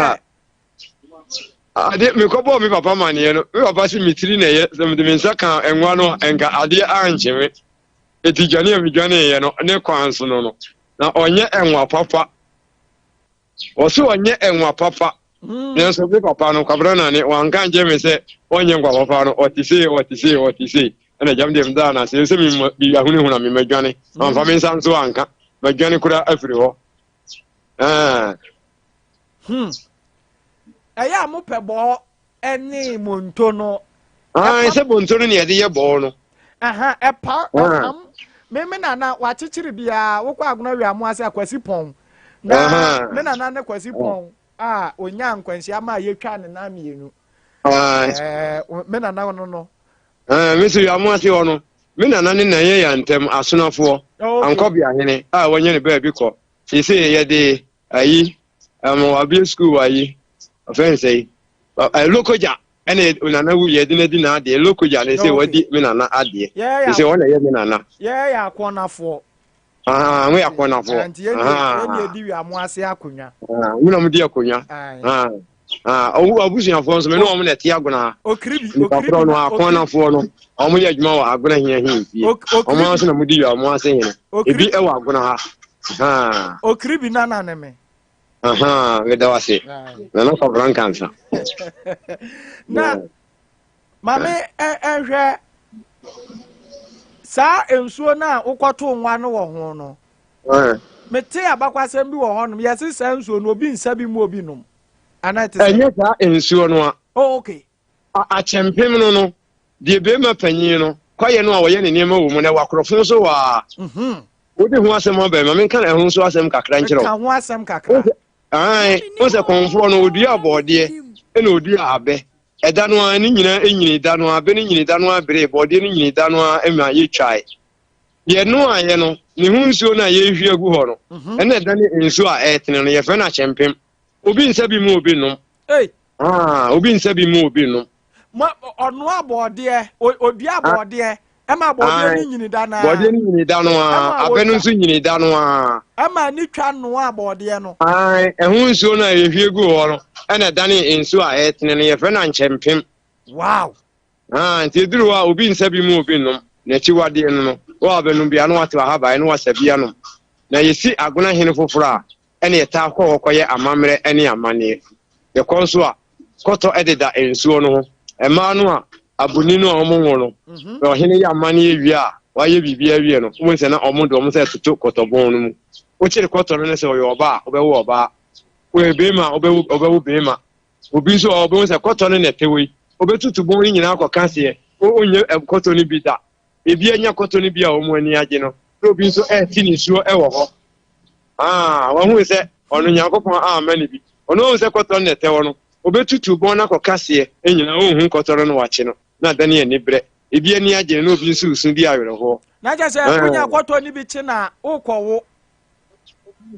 Ah. Ade mekɔbɔɔ me papa maneɛ no, me papa se me tiri na ɛyɛ, sɛ mede me nsa kaa nwa no a, ɛnka adeɛ ankye me. Eti dwane a medwaneeɛ no, ne kwan so no no, na ɔnyɛ nwa papa. Ɔse ɔnyɛ nwa papa. Nanso me papa no, Kwabena Nane, wanka ankyerɛ me sɛ ɔnyɛ nkwa papa no, ɔte sei, ɔte sei, ɔte sei. Ɛna gyam deɛ medaa no ase, sɛ mema bi ahunahuna me, madwane. Mamfa me nsa nso anka, madwane koraa afiri hɔ. Ah. Ɛyɛ a mopɛ bɔɔ ne monto no. Ah, sɛ bonto no ne yɛde yɛ bɔɔ no. Aha, ɛpa, ɛpam. Me me nana wakyekyere biara, wokɔ agona wia mo ase akwasi pɔn. Na me nana ne kwasi pɔn a onyaa nkwanhyia ma yɛtwa ne nan mmienu. Ɛɛ, me nana no no. Ɛɛ, me nso wia mo ase hɔ no, me nana ne nan yɛ yɛn ntɛm asonafoɔ, ankɔbeahene a wɔnyɛ ne baabi kɔ. Seesei yɛde ayi ɛmo wabie sukuu wɔ ayi ɔfɛn sɛ yi lokoja ɛna nana wu yɛde no di n'adeɛ lokoja na ɛsɛ wadi me nana adeɛ ɛsɛ wɔn na ɛyɛ me nana. Yɛyɛ akɔnafoɔ. Ah, mo yɛ akɔnafoɔ. Nti yɛn deɛ yɛdi wiamo ase akonnwa. Mo na mo di akonnwa. Ah, abusuafoɔ nso me ne wɔn na ɛte agona ha. Okiribi Nipa korɔ no akɔnafoɔ no wɔn yɛ adwuma wɔ agona hia hia fie. Wɔn nso na mo di wiamo ase hene. Ebi ɛwɔ agona ha. Okiribi nana ne me. Meda wo ase. Nana Kwabena Nkansa. Na maame ɛhwɛ saa nsuo no a wokɔto nwa no wɔ ho no. Mete abakwasɛm bi wɔ hɔnom yɛse saa nsuo no obi nsa bi mu obi nom. Ana ɛte sɛ? Ɛnyɛ saa nsuo no a. Oh, okay. Akyɛmpem no no, deɛ bɛrima panyin no, kwaeɛ no a wɔyɛ ne nneɛma wɔ mu no, ɛwɔ akorɔfo so wɔ a. Wode ho asɛm aba yi, ma menka ɛho nso asɛm kakra nkyerɛ wo. Ka ho asɛm kakra. Ae, wo sɛ kɔnfoɔ no, ɔdua bɔɔdeɛ, ɛna ɔdua abɛ. Ɛda no ara, ne nyinaa nyini da no ara, abɛ no nyini da no ara beree, bɔɔdeɛ no nyini da no ara ma yɛtwae. Deɛ ɛnoaeɛ no, ne ho nsuo no a yɛrehwie agu hɔ no, ɛna ɛda ne nsuo a ɛretene no, yɛfrɛ no akyɛmpem. Obi nsa bi mu obi nom. Ei. Ah, obi nsa bi mu obi nom. Mo ɔnoa bɔɔdeɛ, odua bɔɔdeɛ, ɛma bɔɔdeɛ no nyini da no ara. Bɔɔdeɛ no nyini da no ara, abɛ no nso nyini da no ara. Ɛma ne twa noa bɔɔdeɛ no. Ae, ɛho nsuo no a yɛhwie gu hɔ no, ɛna ɛdane nsuo a ɛretene no, yɛfrɛ no ankyɛmpem. Wow! Ah, nti eduru hɔ a obi nsa bi mu obi nnom. N'akyiwadeɛ no no, wo a wobɛnom biara na woatew ahaban na woasa bi anom. Na yɛsi Agona hene foforɔ a, ɛna yɛtaa kɔ hɔ kɔyɛ amammerɛ ne amanneɛ. Yɛkɔ nso a, kɔtɔ deda nsuo no ho. Mmaa no a aboni no a wɔnwo no, sɛ ɔhene yɛ amanneɛ wie a, wayɛ biribi awie no, wobɛhu sɛ na wɔde wɔn nsa retoto kɔtɔbɔn no mu. Wokyere kɔtɔ no no sɛ ɔyɛ ɔbaa a, wobɛwo ɔbaa. Ɔyɛ barima a, wobɛwo wobɛwo barima. Obi nso a ɔbɛhu sɛ kɔtɔ no na ɛte hɔ yi, ɔbɛtutu bɔn no nyinaa akɔka aseɛ. Ɔnyɛ kɔtɔ no bi da. Ebi anya kɔtɔ no bi a wɔn ani agye no, na obi nso ɛrete nisuo wɔ hɔ. Ah, wahu sɛ ɔno Nyankopɔn amma no bi. Ɔno ahu sɛ kɔtɔ no na ɛtɛ hɔ no, ɔbɛtutu bɔn no akɔka aseɛ nyinaa, ɔnhu kɔtɔ no na wakye no, na adane aniberɛ. Ebi ani agye no, na obi nso resu di awerɛhoɔ. Na kyerɛ sɛ wonya kɔtɔ no bi kye na wokɔwo.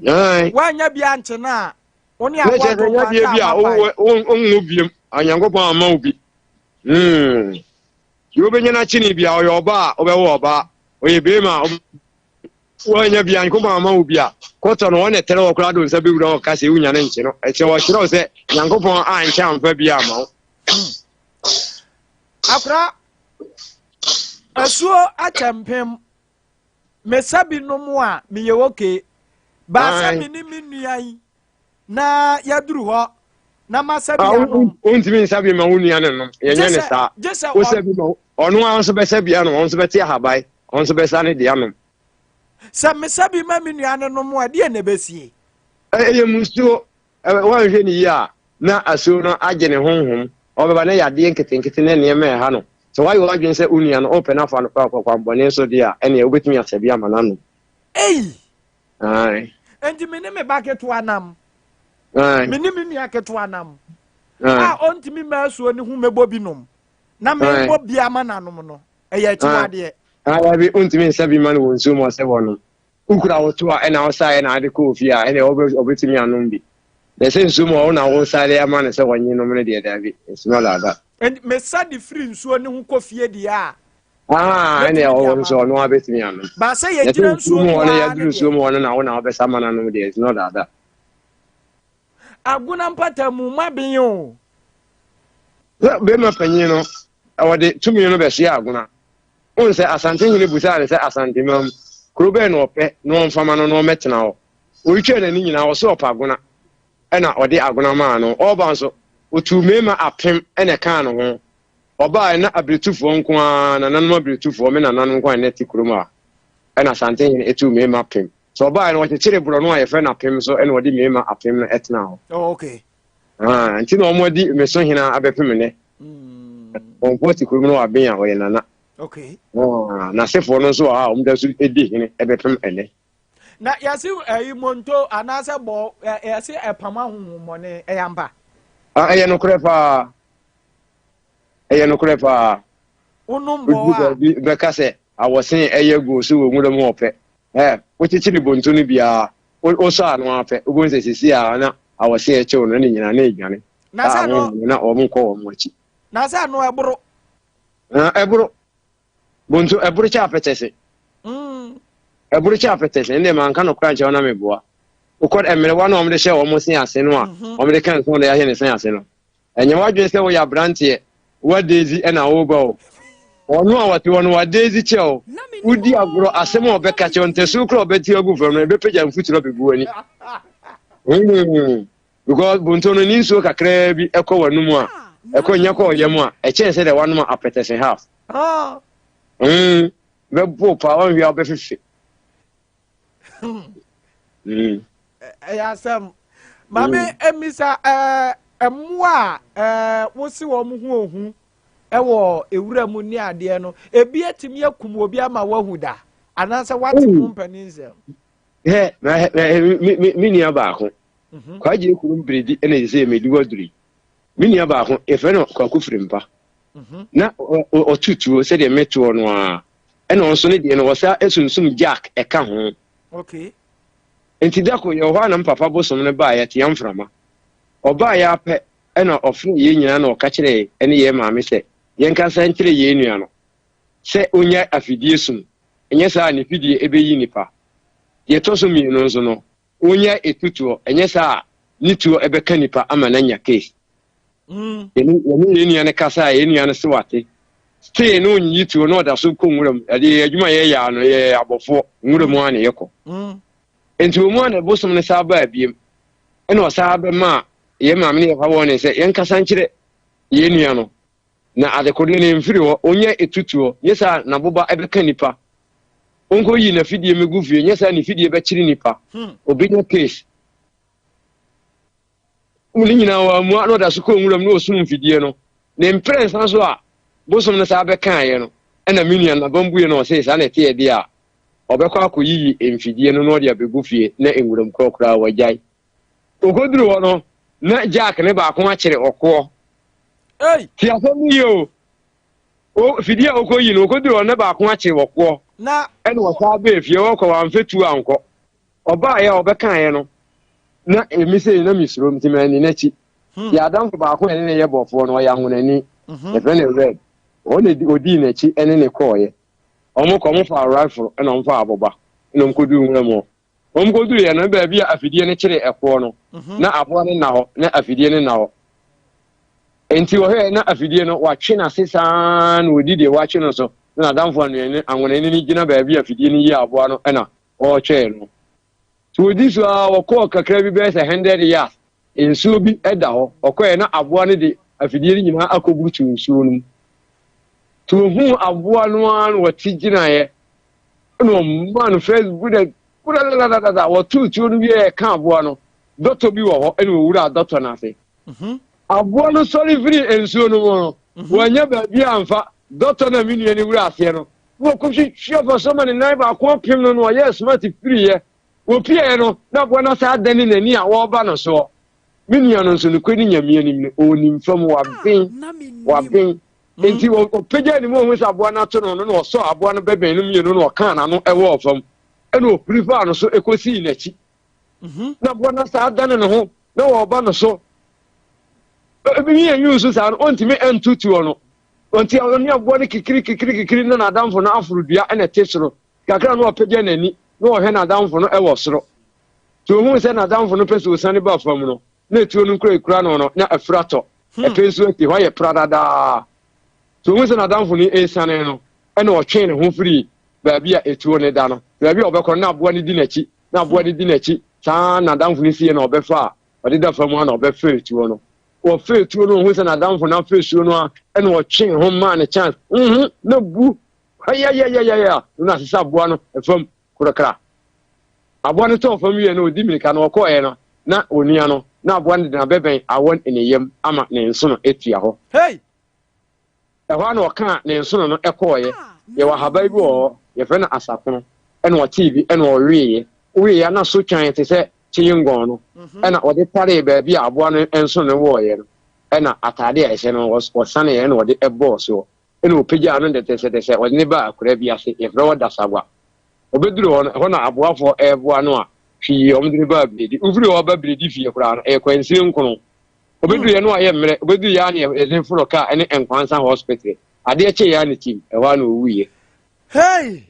Woanya bi ankye no a, Wo ne aboa to nkwanta bi a wonwo biem Onyankopɔn amma wo bi. Hmm. Deɛ wobɛnya no akyene bi a ɔyɛ ɔba a wobɛwo ɔba ɔyɛ bɛrima a woanya bi a Nyankopɔn amma wo bi a kɔtɔ no wɔn na ɛtɛrɛ wɔ koraa de nsa bɛwura hɔ ka sɛ wonya no nkye no ɛkyɛ wɔkyerɛ wo sɛ Nyankopɔn ankyɛ amfa bi amma wo. Akora asuo akyɛ mpem mesa binom a meyɛ okay baasa me ne me nua yi na yɛduru hɔ na masa bi ah, anom. wontumi nsa bi ma wo nua no nom yɛnyɛ ne saa wosa bi ma ɔno ara nso bɛsa bi anom ɔno nso bɛte ahaban ɔno nso bɛsa ne de anom. Sɛ mesa bi ma me nua no nom a deɛ na ɛbɛsie. Ɛyɛ musuo Wanhwɛ no yie a, na asuo no agye ne honhom. Ɔbɛba na yadeɛ nketenkete ne nneɛma reha no. Sɛ woayɛ w'adwene sɛ wo nua no, wopɛ no afa no kwammɔne so deɛ a, ɛnneɛ wobɛtumi asa bi ama no anom. Ei! Ae. Enti me ne me ba ketewa nam. Ae. Me ne me nua ketewa nam. Ae. A ɔntumi mma asuo no ho mmɛbɔ bi nom. Na mebɔ bi ama no anom no, ɛyɛ akyiwadeɛ. Ae, dabi, wontumi nsa bi mma no wɔ nsuo mu sɛ wɔnom. Wokura wo to a ɛna wosaeɛ na ade kɔɔ fie a, ɛnna ɔbɛtumi anom bi. Na sɛ nsuo mu a wo na wosa de ama no sɛ wɔnye nom no deɛ, daabi, it's not like that. Enti mesa de firi nsuo no ho kɔ fie deɛ a, Ah, ɛnna mɛtumi de ɔwɔ ama nso no. ɔno abɛtumi anom. Ba sɛ Na sɛ yɛgyina nsuo nsuo mu mu hɔ no ara yɛduru no nsuo deɛ, mu hɔ no na wo na wobɛsa ama no anom deɛ, it's not like that. Agona mpata mu moaben o. Sɛ bɛrima panyin no, ɔde tumi no bɛsoɛ Agona. Wohu sɛ Asantehene busaa no sɛ Asanteman mu, kuro bɛn na ɔpɛ na ɔmfa ma no na ɔmmɛtena hɔ. Ɔretwaa n'ani nyinaa, ɔse ɔpɛ Agona. Ɛna ɔde Agona maa no. Ɔreba nso, ɔtuu mmarima apem na ɛkaa ne ho. Ɔbaeɛ na Abiretufoɔ nko ara, nananom Abiretufoɔ, me nananom nko ara na ɛte kurom ha. Ɛna Asantehene tuu mmarima apem. Sɛ ɔbaeɛ no, ɔkyekyeree borɔno a yɛfrɛ no apem so ɛna ɔde mmarima apem no tenaa hɔ. Oh, okay. Ah, nti na wɔn adi me so hena abɛpem nnɛ. Wɔn fo te kurom no wɔ aben a ɔyɛ nana. Okay. Ah, n'asefoɔ no nso wɔ ha a wɔn da so di hene ɛbɛpem ɛnnɛ. Na yɛse ɛyi monto anaasɛ bɔ yɛse ɛpam ahohommɔne ɛyɛ ampa? Ah, ɛyɛ nokorɛ paa. Ɛyɛ nokorɛ paa. Wonom bɔ a. Baabi bɛka sɛ awɔsen ɛyɛ guo so wɔ nwura mu ɔpɛ. Ɛ wokyekyere bonto no biara wosɔ ano ara pɛ wobɛhu sɛ sisi a na awɔse ɛkyew no ne nyinaa na ɛdwane. Na sɛ no na wɔn nkɔ wɔn akyi. Na sɛ no ɛboro. Na ɛboro bonto ɛboro kyɛ apɛkyɛ se. Ɛboro kyɛ apɛtɛs, ɛnde manka nokorɛ ankyerɛ wo na meboa. Wokɔ mmerewa no a wɔde hyɛ wɔn se ase no a wɔde ka nsõ de ahyɛ ne se ase no. Ɛnyɛ w'adwene sɛ woyɛ aberanteɛ, woadeezi na woreba o. Ɔno a ɔte hɔ no, wadeezi kyɛ o. Wodi agorɔ, asɛm a ɔbɛka kyerɛ wo, ntasuo koraa a ɔbɛte agu fam no, ɛbɛpagya mfuturo abɛgu w'ani. Hmm. Because bonto no ne nsuo kakraa bi ɛkɔ w'anum a, ɛkɔ nyɛ kɔ ɔyam a, ɛkyɛn sɛ deɛ wanom apɛtɛse half. Hmm. Bɛbo paa, wanhwɛ a wobɛfefe. Hmm. Ɛyɛ asɛm. Maame emisa ɛɛ mmoa a ɛɛ wosi wɔn ho ohu ɛwɔ ewura mu ne adeɛ no ebi etumi akum obi ama wahu da anaasɛ wate ho mpanin nsɛm. Hɛ na me me me nua baako mhm. kwagye kurom biredi ɛna ɛsɛ sɛ medi waduri me nua baako yɛfrɛ no kwaku firimpa mhm. na ɔto tuo sɛdeɛ metoɔ no a ɛna ɔnso ne deɛ no ɔsa sunsum jack ɛka ho okay. Nti da koro yɛwɔ hɔ a na me papa bosom no baeɛ tea mframa. Ɔbaeɛ ara pɛ na ɔfrɛɛ yɛn nyinaa na ɔka kyerɛɛ ɛne yɛn maame sɛ yɛnkasa nkyerɛ yɛn nua no sɛ ɔnnyae afidie sum, ɛnyɛ saa a ne fidie bɛyi nnipa. Deɛ ɛtɔ so mmienu nso no, ɔnnyae etutoɔ, ɛnyɛ saa a ne tuo bɛka nnipa ama no anya case. Mm. Yɛne yɛn nua no kasa a yɛn nua no se wate. Stay na ɔnyiyi tuo na ɔda so kɔ nwura mu. Ɛde yɛ adwuma yɛyɛ a no yɛ abɔfoɔ nwura mu a na yɛkɔ. Mm. Nti wɔn mu a na bosom no saa baa biem. Ɛna ɔsaa bɛmaa yɛn maame ne yɛfa wɔn ne sɛ yɛnkasa nkyerɛ yɛn nua no. Na adekodeɛ no mfiri hɔ, ɔnyɛ etutuo, nyɛ saa n'aboba ɛbɛka nipa. Ɔnkɔyi n'afidie mɛgu fie, nyɛ saa ne fidie bɛkyere nipa. Hmm. Obɛnya case. Ne nyinaa wammua na ɔda so kɔɔ nwuram na ɔsum mfidie no. Ne mprɛnsa so a bosom no saa bɛkaeɛ no, ɛna me nua no n'abam bue na ɔsee saa na ɛteɛ deɛ a, ɔbɛkɔ akɔyiyi mfidie no na ɔde abɛgu fie na nwuram korɔ koraa wagyae. Ɔkɔduru hɔ no, na Jack ne baako akyere ɔkoɔ. Ei! Te asɛm no yie o. O, fidie a ɔkɔyi no, ɔkɔduru hɔ no, na baako akyere ɔkoɔ. Na. Ɛna ɔsaa bɛɛ fie, ɔkɔ wamfɛ tuo ankɔ. Ɔbaeɛ a ɔbɛkaeɛ no, na emi sei na mesuro nti manni n'akyi. Hmm. Yɛ adamfo baako a ɛne ne yɛ bɔfoɔ no, ɔyɛ ahonani. Mhm. Yɛfrɛ no Red. Ɔno na ɔdii n'akyi ne ne kɔɔeɛ. Wɔn kɔ, wɔn faa rifle ɛna wɔn faa aboba ɛna wɔn kɔduru nwura mu hɔ. Wɔn kɔduruiɛ no, baabi a afidie no kyeree ɛkoɔ no, mhm. na aboa no nna hɔ, na afidie no nna hɔ. Nti wɔhwɛɛ na afidie no, watwe n'ase saa na ɔdi deɛ watwe no so. Na n'adamfo anwonani no gyina baabi a afidie no yi aboa no ɛna ɔretwɛn no. Nti wɔdi so ara wɔkɔɔ kakra bi bɛyɛ sɛ hundred yards, nsuo bi da hɔ. Ɔkɔeɛ na aboa no de afidie no nyinaa akɔburutu nsuo no mu. Nti wɔhuu aboa no ara na wɔte gyinaeɛ ɛna ɔmaa no first bullet kudadadadada wɔtoo tuo no wieɛ ɛka aboa no dɔtɔ bi wɔ hɔ ɛna ɔwuraa dɔtɔ no ase. Mhm. Aboa no sɔre firi nsuo no mu no mhm. wɔanya baabi amfa dɔtɔ no a me nua no wura aseɛ no na ɔkɔhwehwɛ fa so ma ne nan baako apem no no ɔyɛɛ smart firiiɛ. Wɔpieeɛ no, na aboa no asan adane n'ani a ɔreba no soɔ. Me nua no nso, nokorɛ ne Nyame anim no, ɔnim fam, waben, waben. Enti ɔpagyaa ne mu ɔhu sɛ aboa no ato no no, na ɔsɔɔ aboa no bɛbɛn no mmienu na ɔkaa n'ano ɛwɔɔ fam, ɛna ɔhuri faa no so ɛkɔsii n'akyi. Na aboa no asan adane ne ho na ɔreba no so. Ebi yɛ nwi nso saa no, ɔntumi nto tuo no. Ɔnti ɔne aboa no kikiri kikiri kikiri na n'adamfo no aforo dua na ɛte soro. Kakra na ɔpagya n'ani na ɔhwɛ n'adamfo no wɔ soro. Nti ohuu sɛ n'adamfo no pɛ sɛ osiane ba fam no, na etuo no kura ekura no no, na afiri atɔ. Hmm. Ɛpɛ nso asi hɔ ayɛ pradadaa. Nti ohuu sɛ n'adamfo no esiane no, ɛna ɔtwee ne ho firii baabi a etuo no da no. Baabi a ɔbɛkɔ no, na aboa no di n'akyi, na aboa no di n'akyi. Saa n'adamfo no sie na ɔbɛfa a ɔdeda fam a na ɔbɛfa etuo no. Wɔfaa tuo no, ohuu sɛ n'adamfo no afa tuo no a, ɛna ɔtwee ho maa no chance. Mhm, na bu. Hayayayayaya, na asesa aboa no fam korakora. Aboa no tɔɔ fam wie no, ɔdi mirika no, ɔkɔɔɛ no, na onua no, na aboa no de n'abɛbɛn awɔ ne yam ama ne nsono atua hɔ. Hey! Ɛhɔ ara na ɔkaa ne nsono no kɔeɛ. Yɛwɔ ahaban bi wɔ hɔ, yɛfrɛ no asakono. Ɛna ɔtee bi ɛna ɔweeɛ. Ɔweeɛ a na so twan te sɛ kyeyengɔn no. Mhm. Ɛna ɔde taree baabi a aboa no nsono no wɔeɛ no. Ɛna ataade a ɛhyɛ no ɔsaneeɛ ɛna ɔde bɔɔ soɔ. Ɛna ɔpagyaa no dɛdɛsɛdɛsɛ ɔde no baa akuraa bi ase, yɛfrɛ hɔ Dasagua. Ɔbɛduruu hɔ no, ɛhɔ na aboafoɔ reboa no a hwee wɔde no baa Biredi. Wofiri hɔ ba Biredi fie koraa no, ɛyɛ kwansini nkono. Obedu yɛ no wayɛ mmerɛ, obedu yɛ a na yɛde no foro kaa ɛne Nkwansa hospital. Adeɛ kye yɛ a ne tim, ɛhɔ a na owuiɛ. Hey!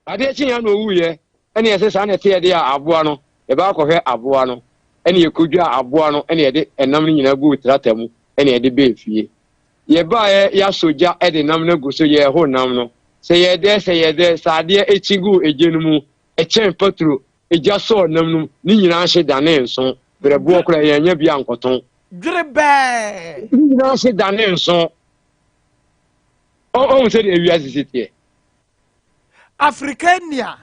Adeɛ kye yɛ a na owuiɛ. Ɛne yɛsɛ saa na ɛteɛ deɛ a aboa no, yɛbɛ akɔhwɛ aboa no. Ɛne yɛkɔdwaa aboa no ɛne yɛde ɛnam no nyinaa guu trata mu ɛne yɛde bɛɛ fie. Yɛbaeɛ yɛasɔ gya de nam no agu so yɛreho nam no. Sɛ yɛdɛ sɛ yɛdɛ sɛ adeɛ ɛkyi guu egya no mu ɛkyɛn paturo egya sɔɔ nam no mu ne nyinaa hye danee nso. Berɛboɔ koraa yɛannya bi ankɔtɔn. Dwerebɛɛ! Ne nyinaa hye danee nso. Ɔhu sɛdeɛ ewiase si teɛ. Afrikania.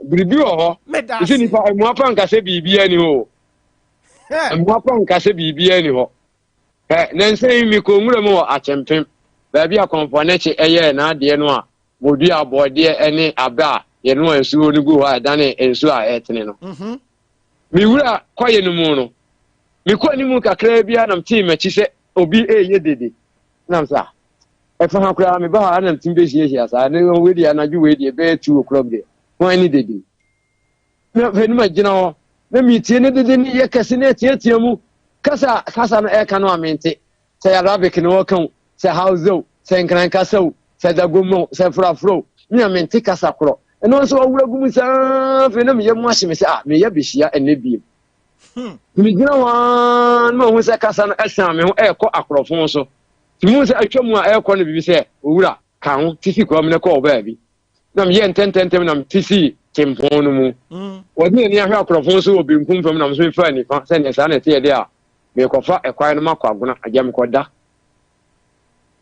Biribi wɔ hɔ. Meda Ɛsɛ ase. nipa mmoa pa nka sɛ biribiara ni hɔ o. Mmoa pa nka sɛ biribiara ni hɔ. Ɛ nansa yi mekɔ nwura mu wɔ Akyempem, baabi a Kɔmfoanekye yɛɛ n'adeɛ no a wɔdua abɔdeɛ ne abɛ a yɛnoa nsuo no gu hɔ a ɛdane nsuo a ɛtene no. Me wura kwaeɛ no mu no, mekɔ anim kakraa bi a na metee m'akyi sɛ obi reyɛ dede. Na mesɛ ah, ɛfa ha koraa meba ha na metumi bɛhyiahyia saa ne wei deɛ anadwo wei deɛ bɛyɛ 2 o'clock deɛ hwan ne dede. Na afei no magyina hɔ na metie ne dede ne yɛ kɛse ne ɛteatea mu kasa kasa no ɛka no a mente sɛ Arabic na wɔka o sɛ Hausa o sɛ Nkran kasa o sɛ Dagomma o sɛ Frafra o me a mente kasa korɔ ɛno nso ɔwura gu mu saa afei na meyɛ mu ahye me sɛ ah meyɛ bɛhyia ɛnɛ biem. Megyina hɔ ara na mahu sɛ kasa no ɛsan me ho ɛrekɔ akorɔfo so nti mehu sɛ atwa mu a ɛrekɔ no biribi sɛ owura ka ho tisi kwan mu na kɔ wo baabi na meyɛ ntɛntɛntɛm na mete sii tempɔn no mu. Wɔde n'ani ahwɛ akorɔfo so wɔ benkum fam na me nso mefaa nifa sɛdeɛ saa na ɛteɛ deɛ a merekɔfa ɛkwan no makɔ agona agya mekɔda.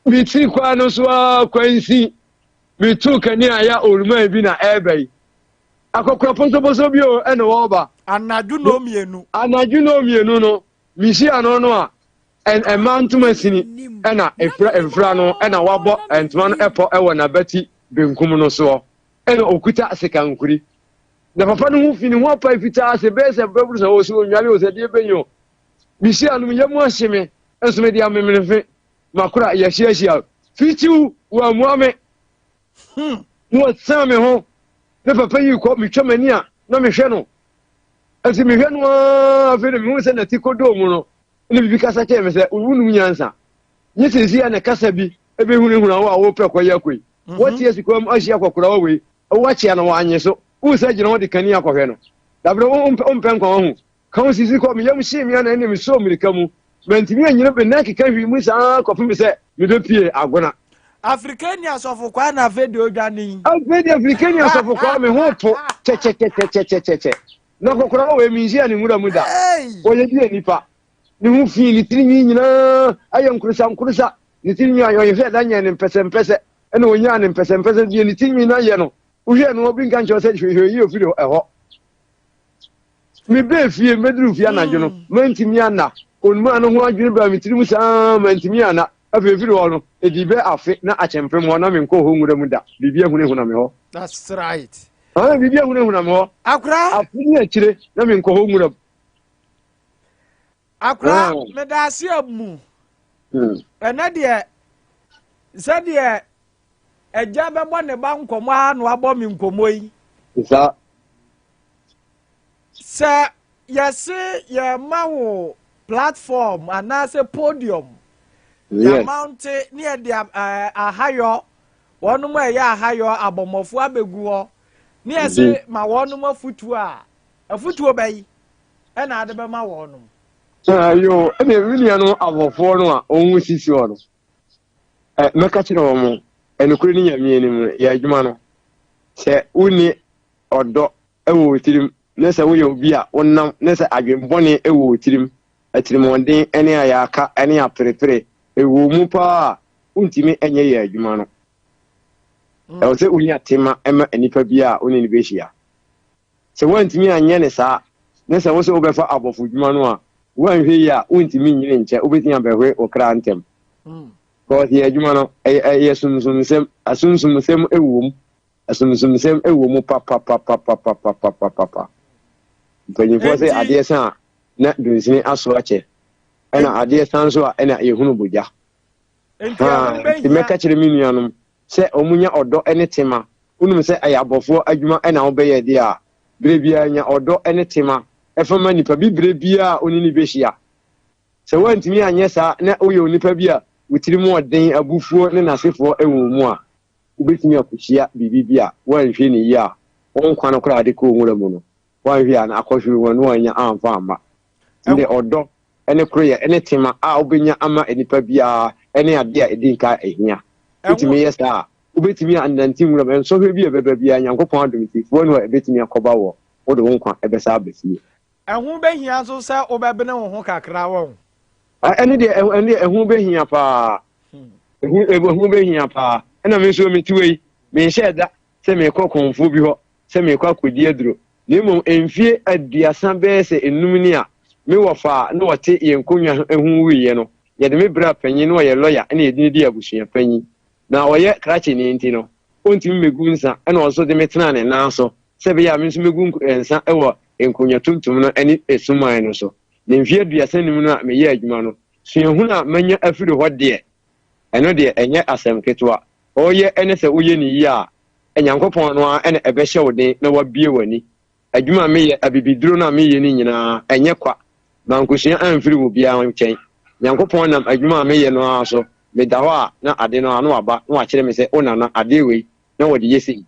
Meti kwan no so ara kwansi metu kanea ya oluman bi na ɛreba yi. Akɔkora posoposo bi o ɛna wɔreba. Anadwo nnɔnmienu. Anadwo nnɔnmienu no mehyia no no a mmaa ntoma sini ɛna efura mfura no ɛna wabɔ ntoma no ɛpɔ ɛwɔ n'abati benkum no soɔ ɛna okuta sekankuri na papa no ho fi ne ho apae fitaa sɛ bɛyɛ sɛ bɛburu sɛ ɔsɛ onwale o sɛ deɛ bɛyi o mehyia no meyɛ mu ahye me nso mede amemenefe makora yɛhyiahyia fitiw wɔamua me na wɔsan me ho na papa yi kɔ metwa m'ani a na mehwɛ no ɛnti mehwɛ no ara afei na mehu sɛ nati kɔdɔɔ mu no na biribi kasa kyerɛ me sɛ wonom nyansa nye seesei a na kasa bi ɛbɛhunahuna wo a wopɛ kɔyɛ akɔ yi woate asi kwan mu ahyia akɔkorawa wei woakyea no wanye so wohu sɛ gyina hɔ de kani akɔhwɛ no dabrɛ wompɛ nkwa wahu ka ho sisi kɔ meyam hyee me ana ɛne mesɔɔ mmirika mu mantumi anyina me nan keka hwii mu saa kɔpem sɛ mebɛpie agona. Afrikani asɔfo kwaa na afei deɛ odwane yi. Afei deɛ Afrikani asɔfo kwaa me ho po kyɛkyɛkyɛkyɛkyɛkyɛ. Na kɔkora wɔ emi nhyia ne nwura mu da. Ɔyɛ bi nipa. Ne ho fi ne tiri nwi nyinaa ayɛ nkorosa nkorosa. Ne tiri nwi ayɛ ɔyɛ da nyɛ ne mpɛsɛmpɛsɛ. Ɛna onyaa ne mpɛsɛmpɛsɛ deɛ ne tiri nwi no ayɛ no. Wohwɛ no obi nka nkyerɛ sɛ hwehwɛ yi ofiri ɛhɔ. Mebɛɛ fie mebɛduru fie anadwo no mantumi anna. Onuma no ho adwene baa me tirim saa mantumi anna. Afei firi hɔ no, ɛdii bɛ afe na akyɛmpem hɔ na menkɔɔ hɔ nwura mu da. Biribi ahunahuna me hɔ. That's right. Ah, biribi ahunahuna me hɔ. Akora. Afe ne akyire na menkɔ hɔ nwura mu. Akora, meda ase amu. Ɛnɛ deɛ, sɛdeɛ agya bɛbɔ ne ba nkɔmmɔ ara na wabɔ me nkɔmmɔ yi. Saa. Sɛ yɛse yɛma wo platform anaasɛ podium yɛamounte ne yɛde ahayɔ wɔnom a ɛyɛ ahayɔ abɔmmɔfoɔ abɛgu hɔ ne yɛse ma wɔnom afotuo a afotuo bɛyi ɛna ade bɛma wɔnom. Ayo, ɛna me nuanom abɔfoɔ no a wɔn sisi hɔ no, mɛka kyerɛ wɔn, ɛnokorɛ ne Nyame anim no, yɛ adwuma no, sɛ wonni ɔdɔ wɔ wo tirim, ne sɛ woyɛ obi a wonam, ne sɛ adwemmɔne wɔ wo tirim, atirimuɔden ne ayaka ne aperepere wɔ wo mu paa a, wontumi nyɛ yɛn adwuma no. Ɛwɔ sɛ wonya tema ma nnipa bi a wo ne no bɛhyia. Sɛ woantumi anyɛ ne saa, ne sɛ wo sɛ wobɛfa abɔfo dwuma no a, woanhwɛ yie a, wontumi nyini nkyɛ, wobɛtumi abɛhwe wo kra ntɛm. Because yɛn adwuma no, ɛyɛ sunsumsɛm, asunsumsɛm wɔ mu. Asomsomsɛm wɔ mu papapapapapapapapa. Mpanyinfoɔ sɛ adeɛ sa a na dunsini aso akyɛ, ɛna adeɛ sa nso a ɛna yɛhunu bogya. Nti mɛka kyerɛ me nuanom sɛ wɔn nya ɔdɔ ne tema. Wonim sɛ ɛyɛ abɔfoɔ adwuma ɛna wobɛyɛ deɛ a, berɛ biara nya ɔdɔ ne tema ɛfa ma nipa bi berɛ biara a wo ne no bɛhyia. Sɛ woantumi anyɛ saa na woyɛ onipa bi a wo tirim ɔden, abufuo ne n'asefoɔ wɔ wo mu a, wobɛtumi akɔhyia biribi bi a woanhwɛ no yie a, Wo nkwa no koraa a wode kɔɔ nwura mu no, woanhwɛ a na akɔhwere mu a na woannya amfa amma. Nti ɔdɔ ne koroyɛ ne tema a wobɛnya ama nnipa biara ne adeɛ a ɛdi nka a ɛhia. Wotumi yɛ saa a, wobɛtumi anante nwura mu. Nsɔhwɛ bi a ɛbɛba biara, Nyankopɔn adom nti, fua nu a ɛbɛtumi akɔba wɔ wode wo nkwa ɛbɛsa aba fie. Ɛho bɛhia nso sɛ wobɛbene wo ho kakra wɔn. Ɛne deɛ, ɛne deɛ ɛho bɛhia paa. Ɛho, ɛho bɛhia paa. Ɛna me nso mete wei, menhyɛɛ da sɛ merekɔ kɔmfoɔ bi hɔ sɛ merekɔ akɔdi aduro, na mmom mfeɛ aduasa bɛyɛ sɛ nnum ni a me wɔfa a na ɔte yɛn nkonnwa ho wuiɛ no, yɛde me bra panyin, na ɔyɛ lɔya na yɛde no dii abusua panyin. Na ɔyɛ krakyeni nti no, ɔntumi mmɛgu nsa, ɛna ɔno nso de me tenaa ne nan so sɛ ɛbɛyɛ a me nso mɛgu nsa wɔ nkonnwa tuntum no ne suman no so. Na mfeɛ aduasa nnum no a meyɛɛ adwuma no, suahunu a manya afiri hɔ deɛ, ɛno deɛ ɛnyɛ asɛm ketewa. Ɔyɛ ne sɛ woyɛ no yie a, Nyankopɔn no ara na ɛbɛhyɛ wo den na wabue w'ani. Adwuma a meyɛ, abibiduro no a meyɛ no nyinaa, ɛnyɛ kwa. Mankosua amfiri obiara nkyɛn. Nyankopɔn nam adwuma a meyɛ no ara so, meda hɔ a na ade no ara na waba na wakyerɛ me sɛ, O Nana, adeɛ wei na wɔde yɛ sei.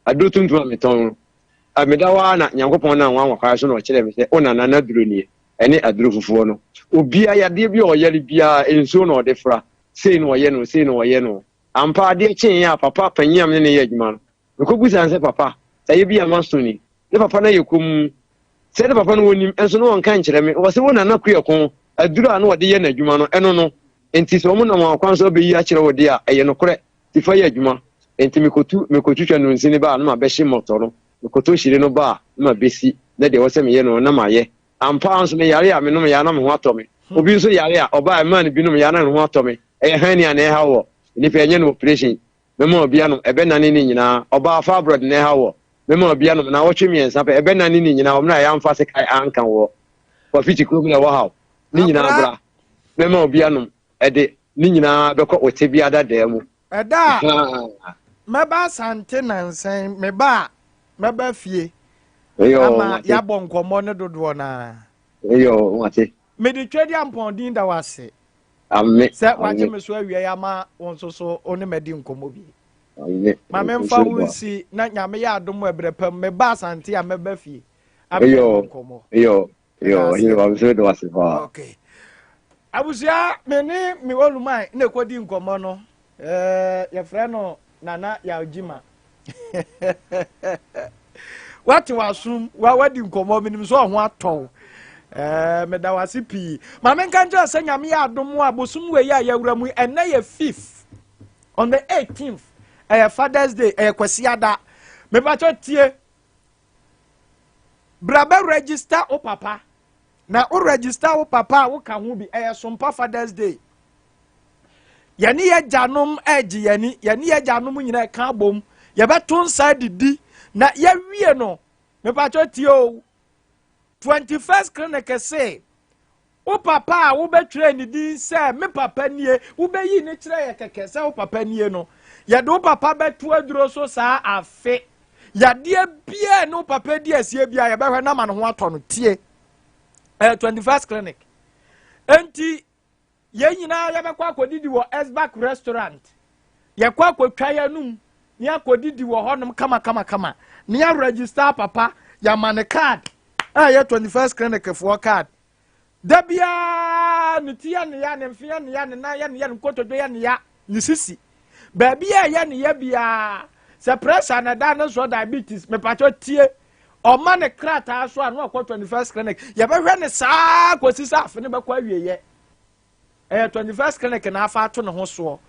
Aduro tuntum a metɔn no, meda hɔ ara na Nyankopɔn nam nwanwa kwan so na ɔkyerɛɛ me sɛ, O Nana, n'aduro nie, ɛne aduro fufuo no. Obiara, yadeɛ bi a ɔyare biara, nsuo na ɔde fra. Sei na ɔyɛ no, sei na ɔyɛ no. Ampa, adeɛ kyeeɛ a papa panyin a me ne no yɛ adwuma no, mekɔbisaa no sɛ, Papa, ɛyɛ bi a maso ni? Ne papa no ayɛ komm. Sɛ ne papa no ɔnim, nso na ɔnka nkyerɛ me. Ɔse, Wo Nana Kuako, aduro a na ɔde yɛ n'adwuma no, ɛno no. Enti sɛ wɔnam wɔn akwan so abɛyi akyerɛ wo deɛ a, ɛyɛ nokorɛ. Nti fa yɛ adwuma. Enti mekɔtu, mekɔtwitwa nonsini ba a, na mabɛhye mmɔtɔ no. Mekɔtɔ hyire no ba a, na mabɛsi, na deɛ ɛwɔ sɛ meyɛ no, na mayɛ. Ampa ara nso, meyare a, menom yɛ a na me ho atɔ me. Obi nso yare a, ɔba a, ɛmaa no bi nom yɛ a na ne ho atɔ me. Ɛyɛ hernia na ɛhaw wɔ. Nnipa ɛnyɛ no operation. Mɛma obi anom, ɛbɛnane ne nyinaa. Ɔbaa fibroid na ɛhaw wɔ. Mɛma obi anom, naawɔtwe mmiɛnsa pɛ, ɛbɛnane ne nyinaa wɔ mmerɛ a yɛamfa sekan anka wɔ. Wafiti kurom na ɛwɔ haw. Ne nyinaa bra. Mɛma obi anom, ɛde ne nyinaa bɛkɔ wo tebea dadaa mu. Ɛda a mɛba Asante nansa yi, meba a, mɛba fie ama yɛabɔ nkɔmmɔ no dodoɔ no ara. Mede Twedeampɔn din da wo ase sɛ wagye me so awia yi ama wo nso so wo ne madi nkɔmmɔ bi. Ma memfa wo nsi na Nyame yɛ adom ɛberɛ pa mu meba Asante a mɛba fie ama yɛabɔ nkɔmmɔ. Okay. Abusua, me ne me oluman na ɛkɔdi nkɔmmɔ no. Eh, yɛfrɛ no Nana Yaw Gyima. Wate w'asom, wa wadi nkɔmmɔ, menim sɛ ɔho atɔw. Eh, meda wase pii. Ma menka nkyerɛ sɛ Nyame yɛ adom a bosom wei a yɛawura mu yi, ɛnnɛ yɛ 5th on the 18th. Ɛyɛ Father's Day, ɛyɛ Kwasiada. Mepakyɛ tie. Bra bɛ register wo papa. Na wo register wo papa a woka ho bi, ɛyɛ Sompa Father's Day. Yɛne yɛ gyanom ɛregye yɛni, yɛne yɛ gyanom nyinaa ɛka abom, yɛbɛto nsa adidi, na yɛwie no, mepatwɛ tie o, 21st clinic se, wo papa a wobɛtwerɛ ne din sɛ me papa nie, wobɛyi ne kyerɛ yɛ kɛkɛ sɛ wo papa nie no, yɛde wo papa bɛto aduro so saa afe. Yadeɛ biara ne wo papa di asie biara yɛbɛhwɛ na ma ne ho atɔ no tie. Ɛyɛ 21st clinic. Enti Yɛn nyinaa yɛbɛkɔ akɔdidi wɔ Esbak restaurant. Yɛkɔ akɔtwa yɛn anum ne akɔdidi wɔ hɔnom kamakamakama. Ne yɛaregister papa, yɛama ne card a ɛyɛ 21st clinic foɔ card. Da biara ne ti yɛ ne ya, ne mfe yɛ ne ya, ne nan yɛ ne ya, ne nkotodwe yɛ ne ya, ne sisi. Baabi a ɛyɛ ne ya biara, sɛ pressure na ɛda ne soɔ diabetes, mepakyɛ tie, ɔma ne krataa so a na ɔkɔ 21st clinic. Yɛbɛhwɛ ne saa kɔsi sɛ afe no bɛkɔ awieɛ. Ɛyɛ 21st clinic na afa ato ne ho soɔ.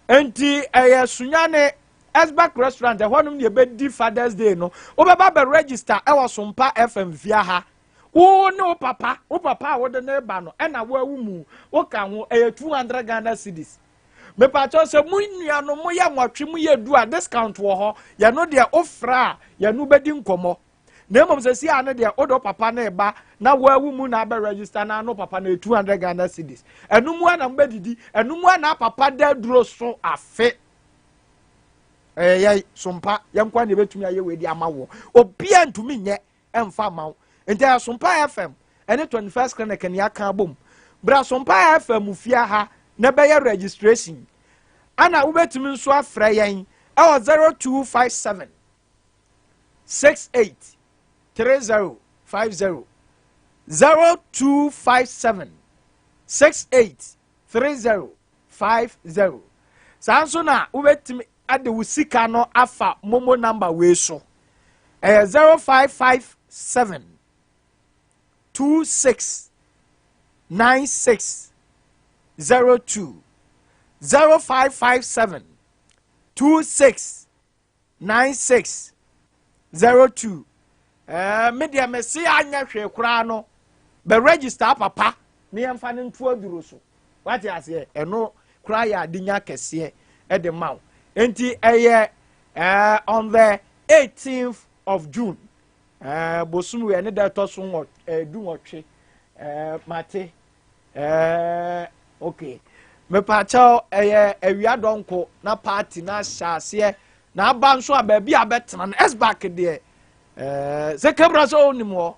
Nti ɛyɛ Sunyani Esbak restaurant ɛhɔnom ne yɛbɛdi Father's Day no. Wobɛba bɛ register ɛwɔ Sompa FM fie ha. Wo ne wo papa, wo papa a wode ne ba no ɛna woawu mu woka ho ɛyɛ 200 Ghana cedis. Mepakyɛw sɛ mo nuanom mo yɛ nwɔtwe mo yɛ du a discount wɔ hɔ yɛno deɛ wofrɛ a yɛno bɛdi nkɔmmɔ na mmom sɛ si a no deɛ wode wo papa no reba na woawu mu na abɛ register na ano papa no yɛ 200 Ghana cedis ɛno mu a na mobɛdidi ɛno mu a na papa da aduro so afe ɛyɛ yɛ sompa yɛn nkoa na yɛbɛtumi ayɛ wei de ama wɔ obiara ntumi nyɛ ɛmfa mma wo nti ɛyɛ Sompa FM ɛne 21st Clinic ne aka abom bra Sompa FM fie ha na bɛyɛ registration ana wobɛtumi nso afrɛ yɛn ɛwɔ 0257. 68 30 50. 0257 68 30 50. Saa nso na wobɛtumi ade wo sika no afa momo number wei so. Ɛyɛ 0557 26 96 02. 0557 26 96 02. Ɛɛ me deɛ mese anyɛ hwee koraa no, bɛ register papa ne yɛmfa no nto aduro so. Wate aseɛ? Ɛno koraa yɛ adenya kɛseɛ ɛde ma wo. Nti ɛyɛ on the 18th of June, bosom wei ɛne da ɛtɔ so nwɔ 18. Mate. Okay, mepaakyɛw, ɛyɛ awia dɔnko na party na ahyɛ aseɛ na aba nso a baabi a bɛtena no sback deɛ, sɛ kebra sɛ ɔnim hɔ.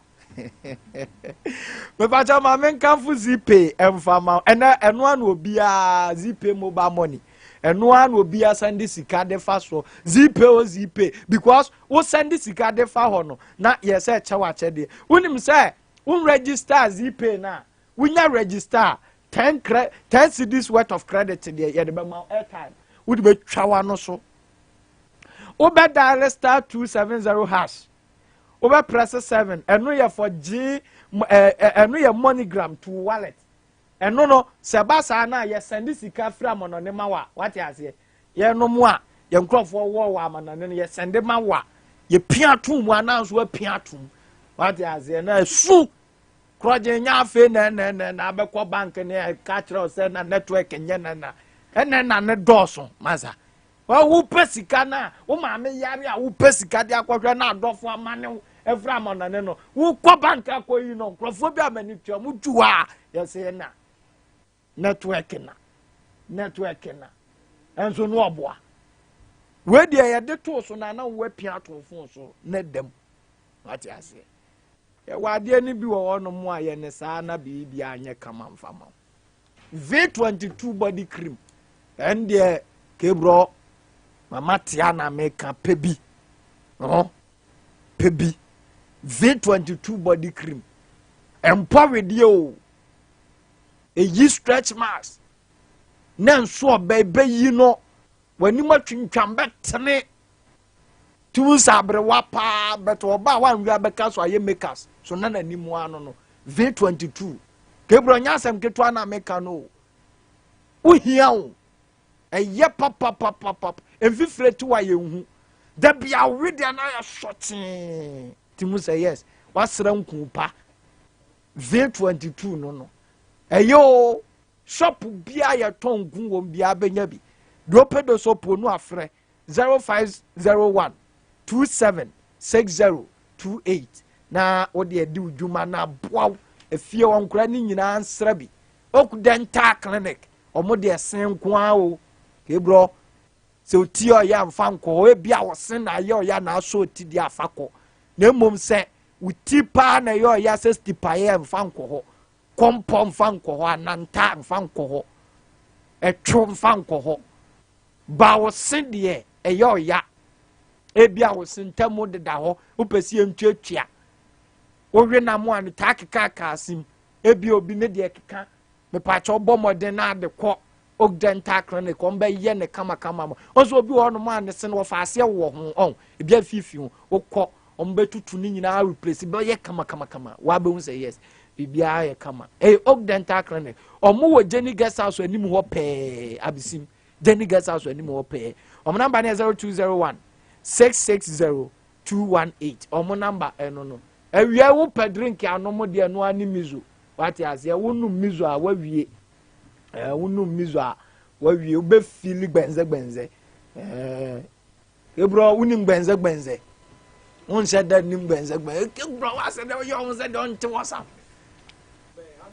Mepaakyɛw, maame nkamfo Zeepay ɛmfa ma ɛnɛ. Ɛno ano obiara Zeepay mobile money, ɛno ano obiara send sika de fa so. Zeepay o, Zeepay, because wo send sika de fa hɔ no na yɛ sɛ kyɛw akyɛdeɛ. Wonim sɛ wo register Zeepay na wonya register 10 cedis worth of credit deɛ, yɛde bɛma airtime wode bɛtwa w'ano so. Wobɛ dial *270#, wobɛ press 7. Ɛno yɛ for g ɛɛ ɛno yɛ MoneyGram to wallet. Ɛno no sɛ ba saa na yɛ send sika firi amɔnɔne ma wa. Wate aseɛ? Yɛnom a yɛn nkurɔfoɔ wɔ amanɔne no, yɛ send ma wa, yɛpia tom mu anaa nso apia tom. Wate aseɛ? Na esu korɔgye nya afei na ɛnɛ na abɛkɔ bank ne ɛka kyerɛ wo sɛ na network nyɛ na na ɛnɛ na ne dɔɔso masa. Wopɛ sika no a wo maame yare a wopɛ sika de akɔhwɛ na adɔfo ama ne wo ɛfiri amanɔne no, wokɔ bank akɔ yi no, nkurɔfoɔ bi amani tua mo tu hɔ a yɛsɛ na network, na network na ɛnso no ɔboa. Wei deɛ yɛde too so na na wo apia ato phone so ne dɛm. Wate aseɛ? Yɛwɔ adeɛ no bi wɔ hɔnom a yɛ ne saa na biribi anyɛ kama mfa ma wo. V22 body cream, ɛn deɛ kebrɔ mama tea na meka pɛ bi ɔn pɛ bi. V22 body cream ɛmpɔ wedeɛ o, eyi stretch marks na nso ɔbɛ bɛyi no w'anim atwintwam bɛtene tumi sɛ aberewa paa bɛtɛ ɔba a wanwia bɛka so ayɛ makers so na n'anim ano no. V22 kebrɔ nyɛ asɛm ketewa na meka no o, wohia o, ɛyɛ papapapapa. Mfifire ti wa yɛn hu dabi awe deɛ na yɛ sɔkyee ti mu sɛ yes, wasra nku pa. V22 no ɛyɛ o. Shop bia yɛtɔn nku wɔm bia bɛnya bi deɛ ɔpɛ do so po no afrɛ 0501 276028 na wode adi wo dwuma na aboa wo. Efie wɔn nkora ne nyinaa nsra bi. Oku Dental Clinic, ɔmo deɛ sen nko ara o. Kebrɔ sɛ oti ɔyɛ amfa nkɔ hɔ, ebi a wɔsen na ayɛ ɔyɛ na asɔ oti deɛ afa kɔ, na mmom sɛ oti paa na ɛyɛ ɔyɛ sɛ stipaeɛ, mfa nkɔ hɔ. Kɔmpɔ, mfa nkɔ hɔ. Ananta, mfa nkɔ hɔ. Ɛtwo, mfa nkɔ hɔ. Ba wo se deɛ ɛyɛ ɔya, ebi a wo se ntam deda hɔ, wopɛ si yɛntuatua wohwe nam a ne taa keka aka asim, ebi obi ne deɛ keka. Mepaakyɛw, bɔ mmɔden na ade kɔ Oak Dental Clinic, wɔn bɛyɛ ne kamakama ma ɔnso. Obi wɔ hɔnom a ne se no wɔfa aseɛ wɔ ho, ɔn ebi afifi ho, wokɔ wɔn bɛtutu ne nyinaa replace, bɛyɛ kamakamakama, wabɛhu sɛ yes, biribiara yɛ kama. Ɛyɛ Oak Dental Clinic. Wɔn wɔ Jenny Guest House anim hɔ pɛɛ, Abisim Jenny Guest House anim hɔ pɛɛ. Wɔn number no yɛ 0201 660218. Wɔn number ɛno no. Awia wo pɛ drink anom deɛ no ani mizo. Wate aseɛ? Wonum mizo a wawie, wonum mizo a wawie, wobɛ feel gbɛnzɛ gbɛnzɛ. Ebrɔ wonim gbɛnzɛ gbɛnzɛ, wonhyɛ da nim gbɛnzɛ gbɛnzɛ. Ebrɔ wasɛ dɛ ɔyɛ ɔho sɛ deɛ ɔnte wɔ sa.